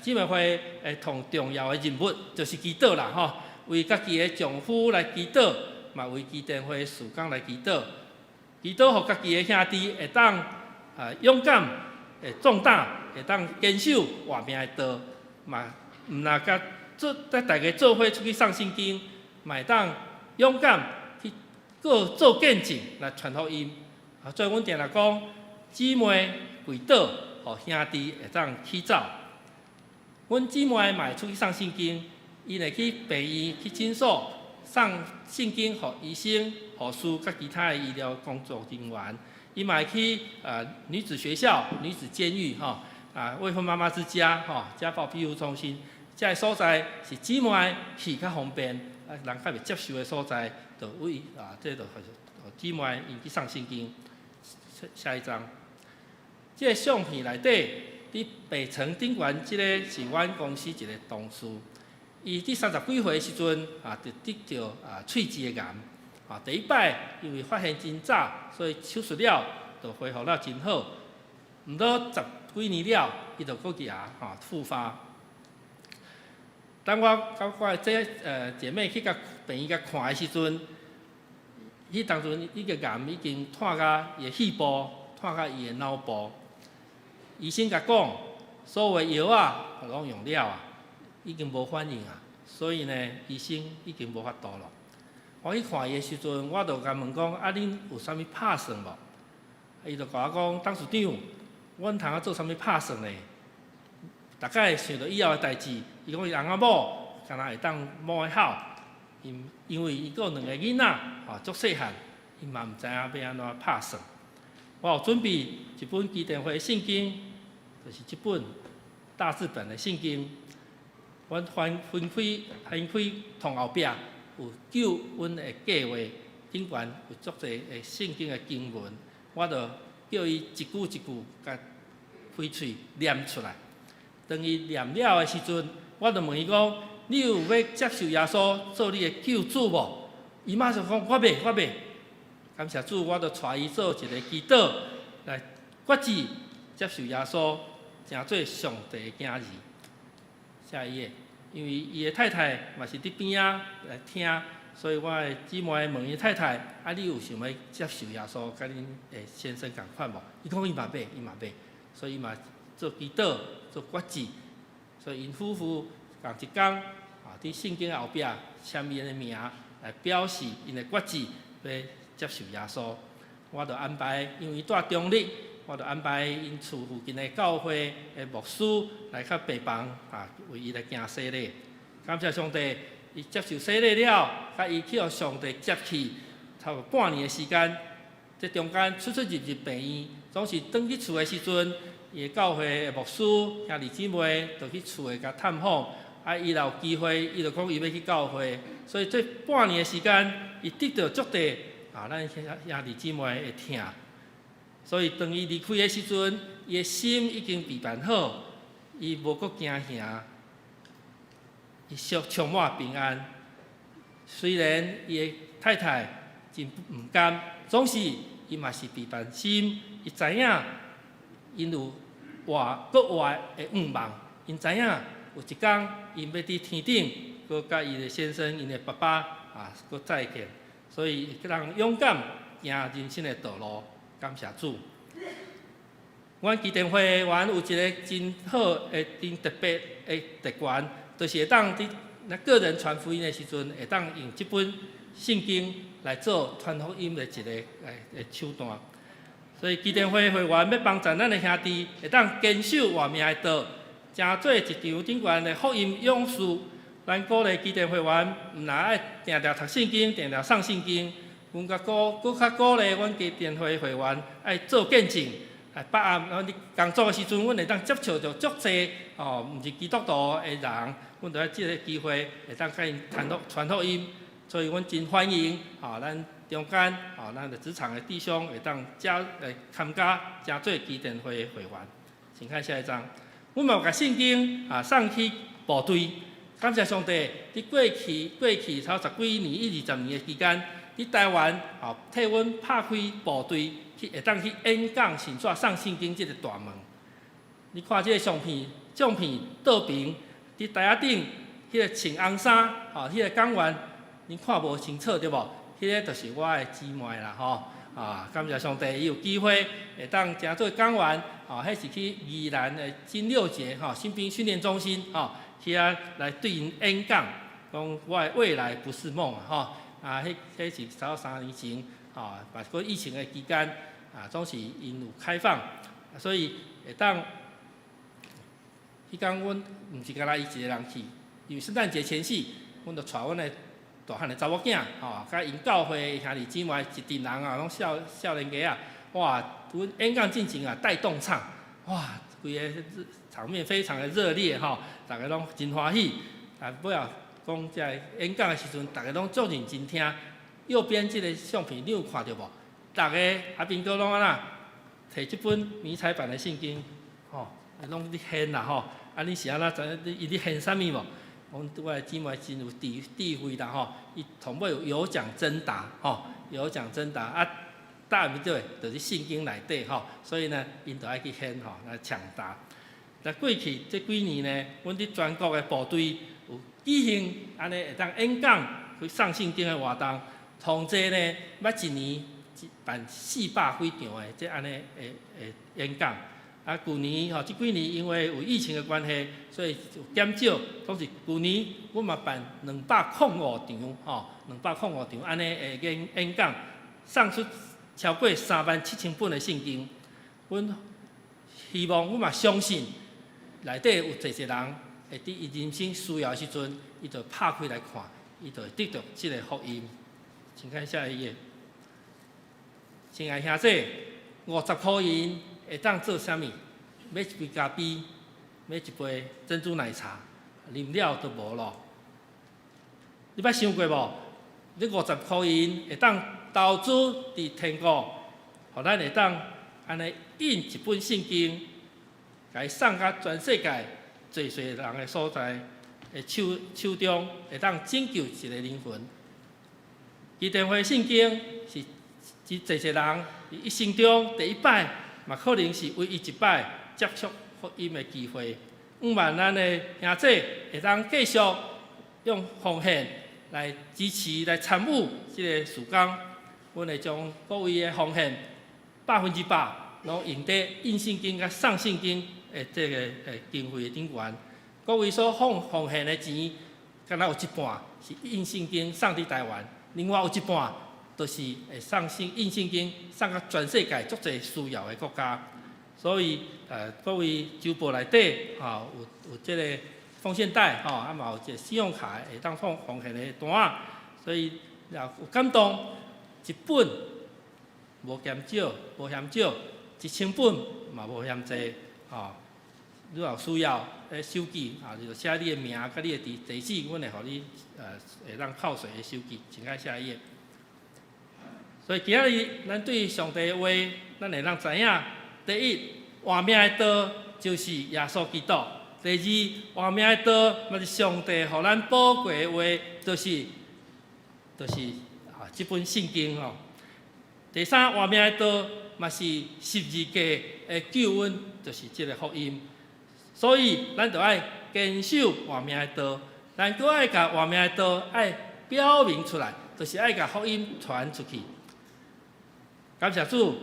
姊妹會的同重要的任務就是祈禱啦，吼，為家己的丈夫來祈禱，嘛為基甸會事工來祈禱，祈禱予家己的兄弟會當勇敢、會壯膽，會當堅守活命的道，嘛毋若共做佮大家做伙出去送聖經，嘛會當勇敢去閣做見證來傳福音。啊，所以阮定定講，姊妹跪禱，予兄弟會當起走。阮姊妹嘛會出去送聖經，𪜶會去病院、去診所送聖經，予醫生、護士佮其他的醫療工作人員。伊嘛會去女子學校、女子監獄，吼啊未婚媽媽之家，吼家暴庇護中心，這个所在是姊妹去較方便，啊人較袂接受的所在，就為啊這就姊妹𪜶去送聖經。下一張，這个相片內底，佇病床頂懸，這个是阮公司一个同事，伊佇三十幾歲時陣啊，就得著喙舌的癌。啊，第一擺因為發現真早，所以手術了就恢復了真好。毋過十幾年了，伊就閣去啊，吼復發。當我佮我的這姐妹去共病院共看的時陣，彼當陣伊个癌已經湠到伊的肺部，湠到伊的腦部。醫生共講，所有的藥仔攏用了啊，已經無反應啊，所以呢，醫生已經無法度咯。我去看伊的時陣，我就共問講：啊，恁有啥物拍算無？伊就共我講，董事長，阮通啊做啥物拍算呢？大概想著以後的代誌，伊講伊翁仔某，敢若會當摸會好，因為伊閣有兩个囡仔，吼足細漢，伊嘛毋知影欲按怎拍算。我有準備一本基甸會的聖經，就是這本大字本的聖經。阮分開床後壁有救恩的計劃，頂懸有足濟的聖經的經文，我就叫伊一句一句共開喙念出來。當伊念了的時陣，我就問伊講：你有欲接受耶穌做你的救主無？伊馬上講：我欲，我欲。感謝主，我就帶伊做一个祈禱來決志接受耶穌，成做上帝的囝兒。下一頁，因為伊的太太嘛是佇邊仔來聽，所以我的姊妹問伊太太：啊，你有想欲接受耶穌，佮恁的先生仝款無？伊講伊嘛欲，伊嘛欲，所以伊嘛做祈禱，做決志，所以𪜶夫婦仝一工啊，佇聖經後壁簽𪜶的名來表示𪜶的決志，欲接受耶穌。我就安排，因為伊住中壢，我就安排𪜶厝附近的教會的牧師來較病房啊，為伊來行洗禮。感謝上帝，伊接受洗禮了，佮伊去予上帝接去，差不多半年的時間，這中間出出入入病院，總是轉去厝的時陣，伊的教會的牧師兄弟姊妹就去厝內共探訪。啊，伊若有機會，伊就講伊欲去教會。所以這半年的時間，伊得著足濟啊，咱兄弟姊妹的疼。所以當伊離開的時陣，伊的心已經備辦好，伊無閣驚嚇，伊充滿平安。雖然伊的太太真毋甘，總是伊嘛是備辦心，伊知影𪜶有活閣活的願望，𪜶知影有一工𪜶欲佇天頂，閣佮伊的先生、𪜶的爸爸啊，閣再見。所以人勇敢行人生的道路，感謝主。阮基甸會員有一个真好的、真特別的特權，就是會當佇咱個人傳福音的時陣，會當用這本聖經來做傳福音的一个手段。所以基甸會會員欲幫助咱的兄弟，會當堅守活命的道，成做一場頂懸的福音勇士。咱鼓勵基甸會員，毋但愛定定讀聖經，定定誦聖經，阮閣鼓閣較鼓勵阮基甸會會員愛做見證。啊，別暗，咱佇工作的時陣，阮會當接觸著足濟哦，毋是基督徒的人，阮著愛藉這个機會，會當佮𪜶傳福音。所以阮真歡迎，吼，咱中間，吼，咱的職場的弟兄會當加來參加，成做基甸會的會員。請看下一張，阮嘛有共聖經啊送去部隊，感謝上帝，佇過去頭十幾年、一二十年的期間，佇台灣吼替阮拍開部隊，去會當去演講、甚至送聖經這个大門。你看這个相片，相片倒爿佇台仔頂，彼个穿紅衫，吼，彼个講員，恁看無清楚對無？彼个就是我的姊妹啦，吼！啊，感謝上帝，伊有機會會當成做講員，吼，彼是去宜蘭的金六結吼新兵訓練中心，吼，去遐來對𪜶演講，講我的未來不是夢，吼！啊，彼是差不多3年前，吼，嘛是閣疫情的期間，啊，總是𪜶有開放，所以會當，彼工阮毋是干焦伊一个人去，因為聖誕節前夕，阮就帶阮的大漢的查某囝，吼，佮𪜶教會兄弟姊妹一陣人啊，攏少年家仔，哇！阮演講進前啊，帶動唱，哇！規个場面非常的熱烈吼，逐家攏真歡喜。啊，尾後講這个演講的時陣，逐家攏足認真聽。右邊這个相片你有看著無？逐个阿兵哥攏按怎？提這本迷彩版的聖經，吼，攏咧獻啦吼。啊，你是按怎知影伊咧獻啥物無？阮我的姊妹真有智慧啦吼，伊同尾有有獎徵答吼，有獎徵答啊，答毋對，就是聖經內底吼，所以呢，𪜶就愛去獻吼來搶答。那過去這幾年呢，阮佇全國的部隊有舉行按呢會當演講去送聖經的活動，統計呢，捌一年辦400幾場的這按呢的演講。啊，舊年吼，這幾年因為有疫情的關係，所以就減少。總是舊年，阮嘛辦205場吼，205場按呢的演講，送出超過37,000本的聖經。阮希望，阮嘛相信，內底有濟濟人會佇伊人生需要的時陣，伊就拍開來看，伊就會得著這个福音。請看下一頁。親愛兄弟，50箍銀會當做啥物？買一杯咖啡，買一杯珍珠奶茶，啉了就無咯。你捌想過無？你50箍銀會當投資佇天國，予咱會當按呢印一本聖經，共伊送甲全世界濟濟人的所在的手中，會當拯救一个靈魂。基甸會聖經是濟濟人一生中第一擺，嘛可能是唯一一擺接觸福音的機會。向望咱的兄弟會當繼續用奉獻來支持、來參與這个事工。阮會將各位的奉獻100%攏用佇印聖經佮送聖經的這个經費的頂懸。各位所奉獻的錢，敢若有一半是印聖經送佇台灣，另外有一半就是會送聖印聖經送到全世界足濟需要的國家。所以，各位周報內底吼有這个奉獻袋吼，啊嘛有一个信用卡會當放奉獻的單仔。所以若有感動，一本無嫌少，無嫌少，1000本嘛無嫌濟，吼。你若有需要，收據啊，就寫你的名佮你的地址，阮會予你會當扣稅的收據。請看下一頁。所以今仔日咱對上帝的話，咱會當知影，第一，活命的道就是耶穌基督；第二，活命的道嘛是上帝予咱寶貴的話，就是啊這本聖經吼。第三，活命的道嘛是十字架的救恩，就是這个福音。所以，咱就愛堅守活命的道，咱閣愛共活命的道愛表明出來，就是愛共福音傳出去。感謝主，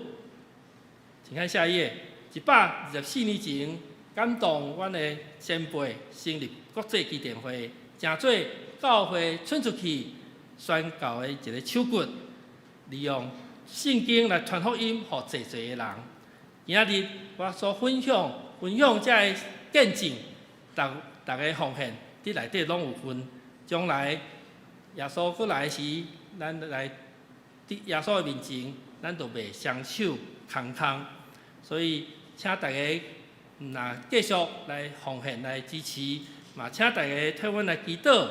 請看下一頁。124年前，感動阮的先輩成立國際基甸會，成做教會傳出去宣教的一个手骨，利用聖經來傳福音，予濟濟的人。今仔日我所分享這个見證，逐逐个奉獻佇內底攏有份。將來耶穌閣來時，咱來佇耶穌的面前，咱就袂雙手空空。所以，請大家若繼續來奉獻來支持，嘛請大家替阮來祈禱，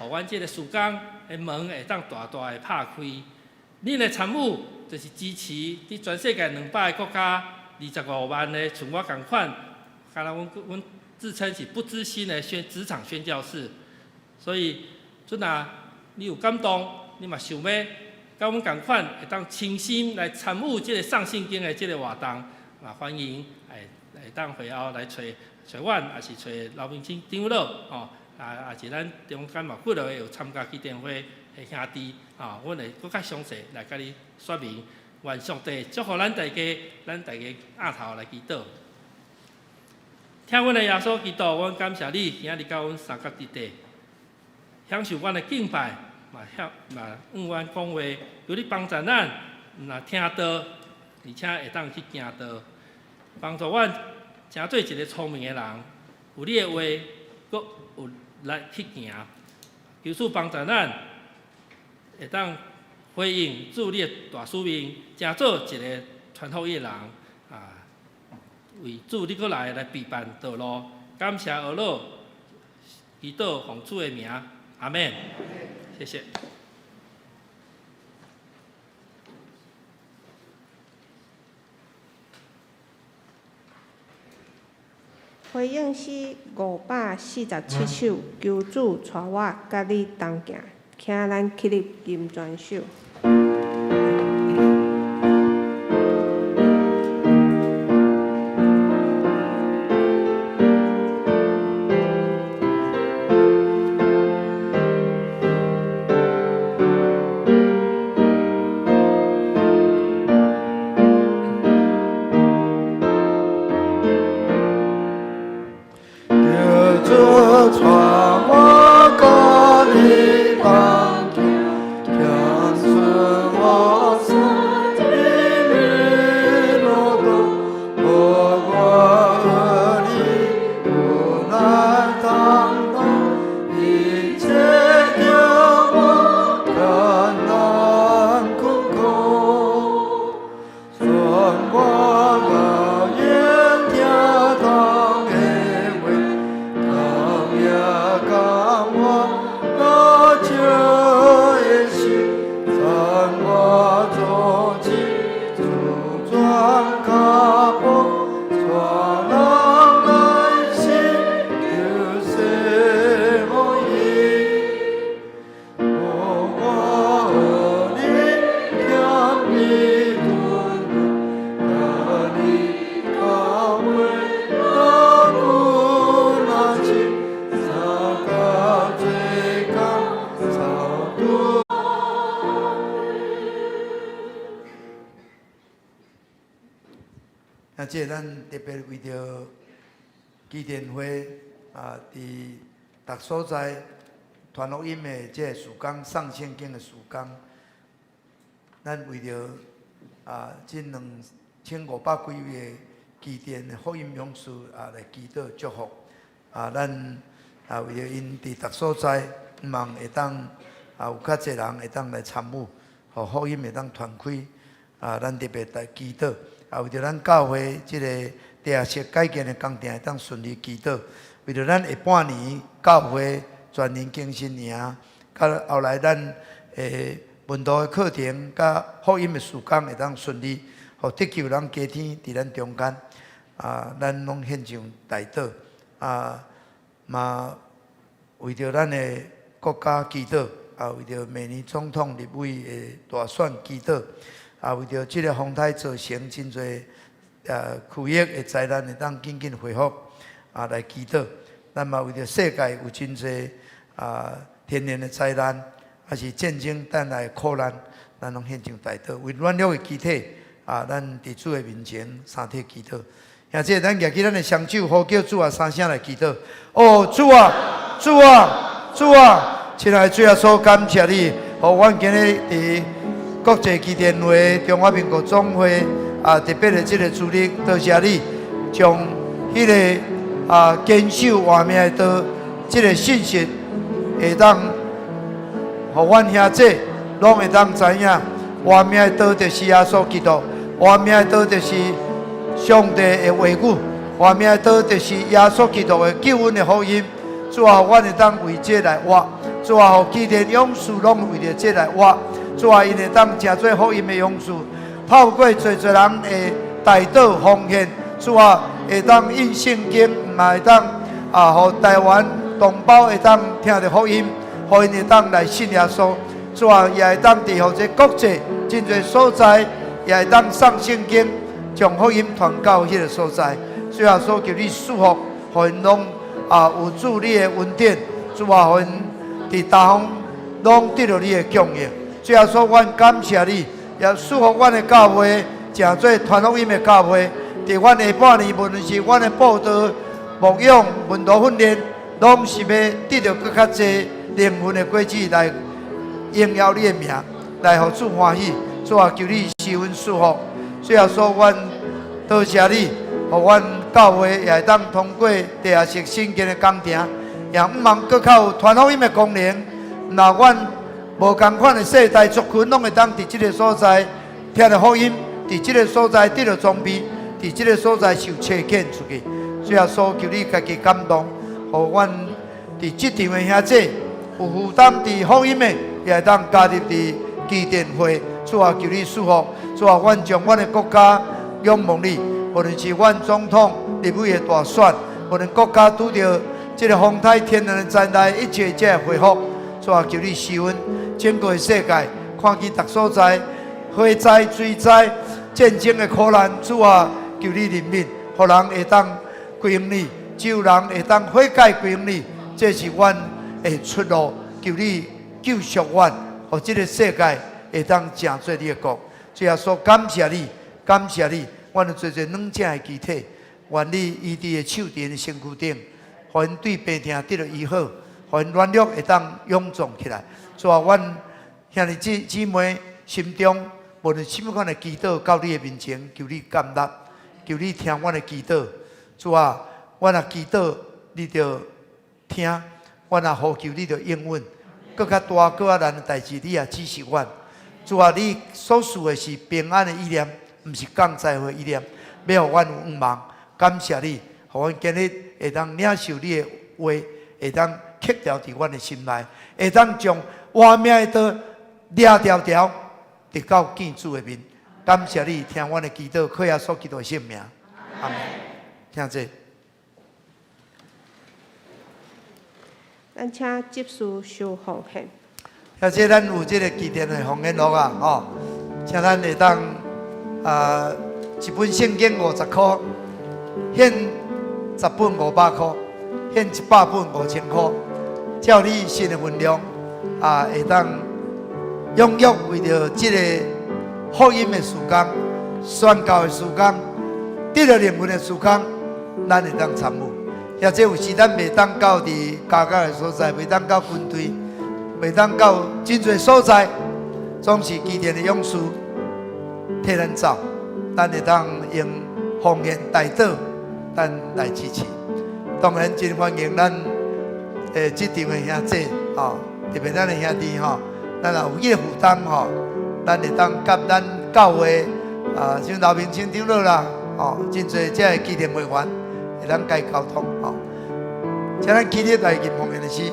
予阮這个事工的門會當大大的拍開。恁的參與就是支持佇全世界200个國家25萬的像我仝款，敢若阮自稱是不支薪的職場宣教士，所以，陣若你有感動，你嘛想欲佮阮仝款會當親身來參與這个送聖經的這个活動，嘛歡迎會當會後來揣揣阮，抑是揣劉明清長老，吼，啊，抑是咱中間嘛幾落個有參加基甸會的兄弟，吼，阮會閣較詳細來共你說明。願上帝祝福咱大家，咱大家徛頭來祈禱。疼阮的耶穌基督，阮感謝你，今仔日佮阮相佮佇這，享受阮的敬拜，嘛曉嘛向阮講話，求你幫助咱，若聽道，而且會當去行道，幫助阮成做一个聰明的人，有你的話，閣有力去行。求主幫助咱，會當回應主你的大使命，成做一个傳福音的人啊！為主你閣來來備辦道路，感謝阿老，祈禱奉主的名，阿們。謝謝。回應詩547首，求主帶我佮你同行，請咱起立吟全首。求主帶我佮你同行，行出我生命的路途，予我和你有來同路，一切叫我艱難困苦，全我咬眼聽當的話，當夜共我拉手的時，攙我左手，主轉跤步，帶人來尋求生意。予我和你謙卑頓頓，佮你交陪若久若深，相佮做工操拄。啊，這咱特別為著基甸會啊，佇逐所在傳福音的這个事工，送聖經的事工，咱為著這2500幾位的基甸的福音勇士來祈禱祝福。咱為著𪜶佇逐所在，向望會當有較濟人會當來參與，予福音會當傳開。咱特別來祈禱，為著咱教會這个地下室改建的工程會當順利祈禱，為著咱下半年教會全人更新營，佮後來咱的門徒的課程，佮福音的事工會當順利，予得救人加添佇咱中間。咱攏獻上代禱，嘛為著咱的國家祈禱，為著明年總統立委的大選祈禱，為著這个風颱造成真濟區域的災難會當緊緊恢復，來祈禱。咱嘛為著世界有真濟天然的災難，抑是戰爭帶來的苦難，咱攏獻上代禱。為軟弱的肢體，咱佇主的面前三體祈禱。兄弟，咱舉起咱的雙手，呼叫主啊，三聲來祈禱。哦，主啊，主啊，主啊！親愛的主耶穌，感謝你，予阮今日佇國際基甸會中華民國總會特別的這个主日，多謝你將彼个堅守活命的道，這个信息會當予阮兄弟攏會當知影，活命的道就是耶穌基督，活命的道就是上帝的話語，活命的道就是耶穌基督的救恩的福音。主啊，阮會當為這來活；主啊，予基甸勇士攏為著這來活。主啊，𪜶會當成做福音的勇士，透過濟濟人的代禱奉獻，主啊，會當印聖經，嘛會當予台灣同胞會當聽著福音，予𪜶會當來信耶穌。主啊，也會當佇予這國際真濟所在，也會當送聖經，將福音傳到彼个所在。主耶穌求你賜福，予𪜶攏有主你的恩典。主啊，予𪜶佇逐方攏得著你的供應。主耶穌，阮感謝你，也賜福阮的教會，成做傳福音的教會。佇阮下半年，無論是阮的佈道、牧養、門徒訓練，攏是欲得著閣較濟靈魂的果子來榮耀你的名，來予主歡喜。主啊，求你施恩賜福。主耶穌，阮多謝你，予阮教會也會當通過地下室新建的工程，也向望閣較有傳福音的功能。若阮無仝款的世代族群，攏會當佇這个所在聽著福音，佇這个所在得著裝備，佇這个所在受差遣出去。主耶穌，求你家己感動，予阮佇這場的兄弟有負擔佇福音的，也會當加入佇基甸會。主啊，求你賜福。主啊，阮將阮的國家仰望你，無論是阮總統立委的大選，無論國家拄著這个風颱天然的災難，一切這个恢復。主啊，求你施恩，整個世界看見逐所在火災、水災、戰爭的苦難，主啊，求你憐憫，予人會當歸向你，只有人會當悔改歸向你，這是阮的出路。求你救贖阮，予這个世界會當成做你的國。主耶穌，感謝你，感謝你，阮有濟濟軟弱的肢體，願你醫治的手佇𪜶的身軀頂，予𪜶對病痛得著醫好，予𪜶軟弱會當勇壯起來。主啊，阮兄弟姊妹心中，無論啥物款的祈禱到你的面前，求你接納，求你聽阮的祈禱。主啊，阮若祈禱，你就聽；阮若呼求，你就應允。閣較大、閣較難的代誌，你也指示阮。主啊，你所賜的是平安的意念，毋是降災禍的意念，欲予阮有向望。感謝你，予阮今日會當領受你的話，會當刻牢佇阮的心內，會當將活命的道掠牢牢，直到見主的面。感謝你聽阮的祈禱，靠耶穌基督的聖名。阿們。請坐。咱請執事收奉獻。兄弟，咱有這个基甸的奉獻錄啊，吼，請咱會當一本聖經50箍，獻10本500箍，獻100本5000箍，照你信的分量會當踴躍為著這个福音的事工、宣教的事工、得著靈魂的事工，咱會當參與。或者有時咱袂當到佇家教的所在，袂當到軍隊，袂當到真濟所在。總是基甸的勇士替咱走，咱會當用奉獻代禱，咱來支持。當然真歡迎咱這場的兄弟吼，特別咱的兄弟吼，咱若有這个負擔吼，咱會當佮咱教會啊，像劉明清長老啦，吼，真濟這个基甸會員會當共伊溝通吼。請咱起立來吟奉獻的詩。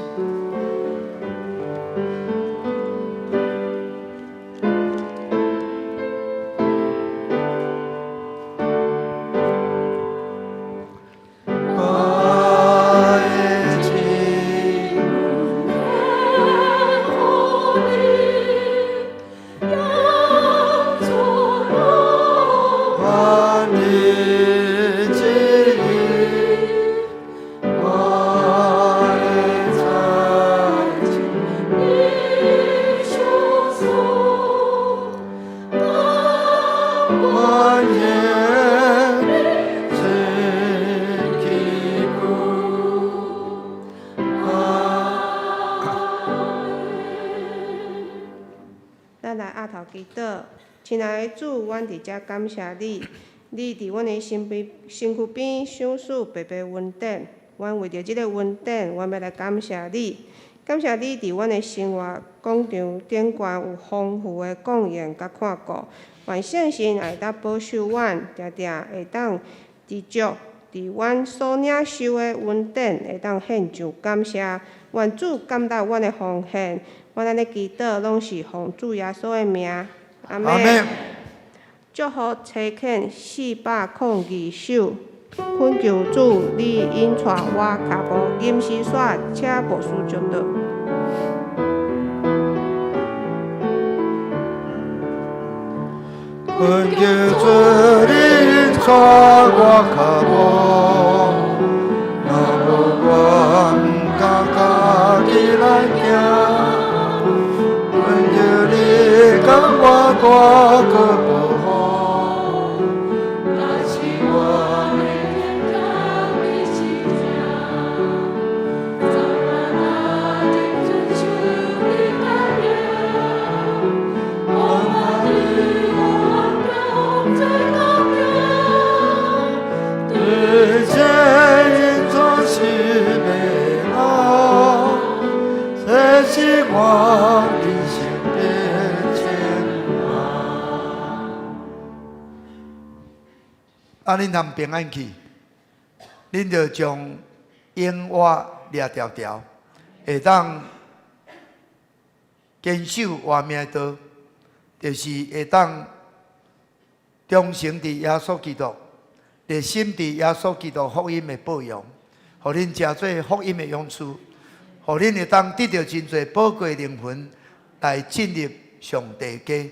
咱來阿頭祈禱，親愛的主，阮佇遮感謝你，你佇阮的身邊、身軀邊賞賜白白恩典。阮為著這个恩典，阮欲來感謝你，感謝你佇阮的生活廣場頂懸有豐富的供應佮看顧。願聖神會當保守阮，定定會當知足佇阮所領受的恩典，會當獻上感謝。願主感受阮的奉獻，阮按呢祈禱，攏是奉主耶穌的名。阿們。祝福差遣402首，懇求主你引帶我跤步，銀絲線，請牧師祝禱。懇求主你引帶我跤步，若無我毋敢家己來行。懇求你共我大閣保護，但是我对这引带是迷路，這是我人生的前路。啊，恁通平安去，恁就將永活掠牢牢，會當堅守活命的道，就是會當忠誠佇耶穌基督，熱心佇耶穌基督福音的報揚，予恁成做福音的勇士，予恁會當得著真濟寶貴靈魂來進入上帝家。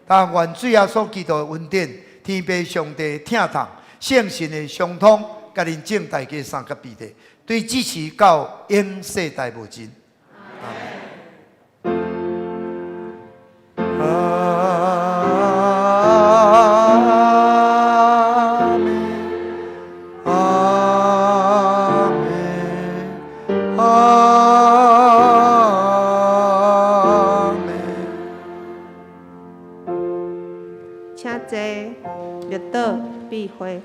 但願主耶穌基督的恩典、天父上帝疼痛、聖神的相通，佮恁眾大家相佮彼得，對這時到永世代無盡。阿們，阿們，阿們。請坐，默禱，閉會。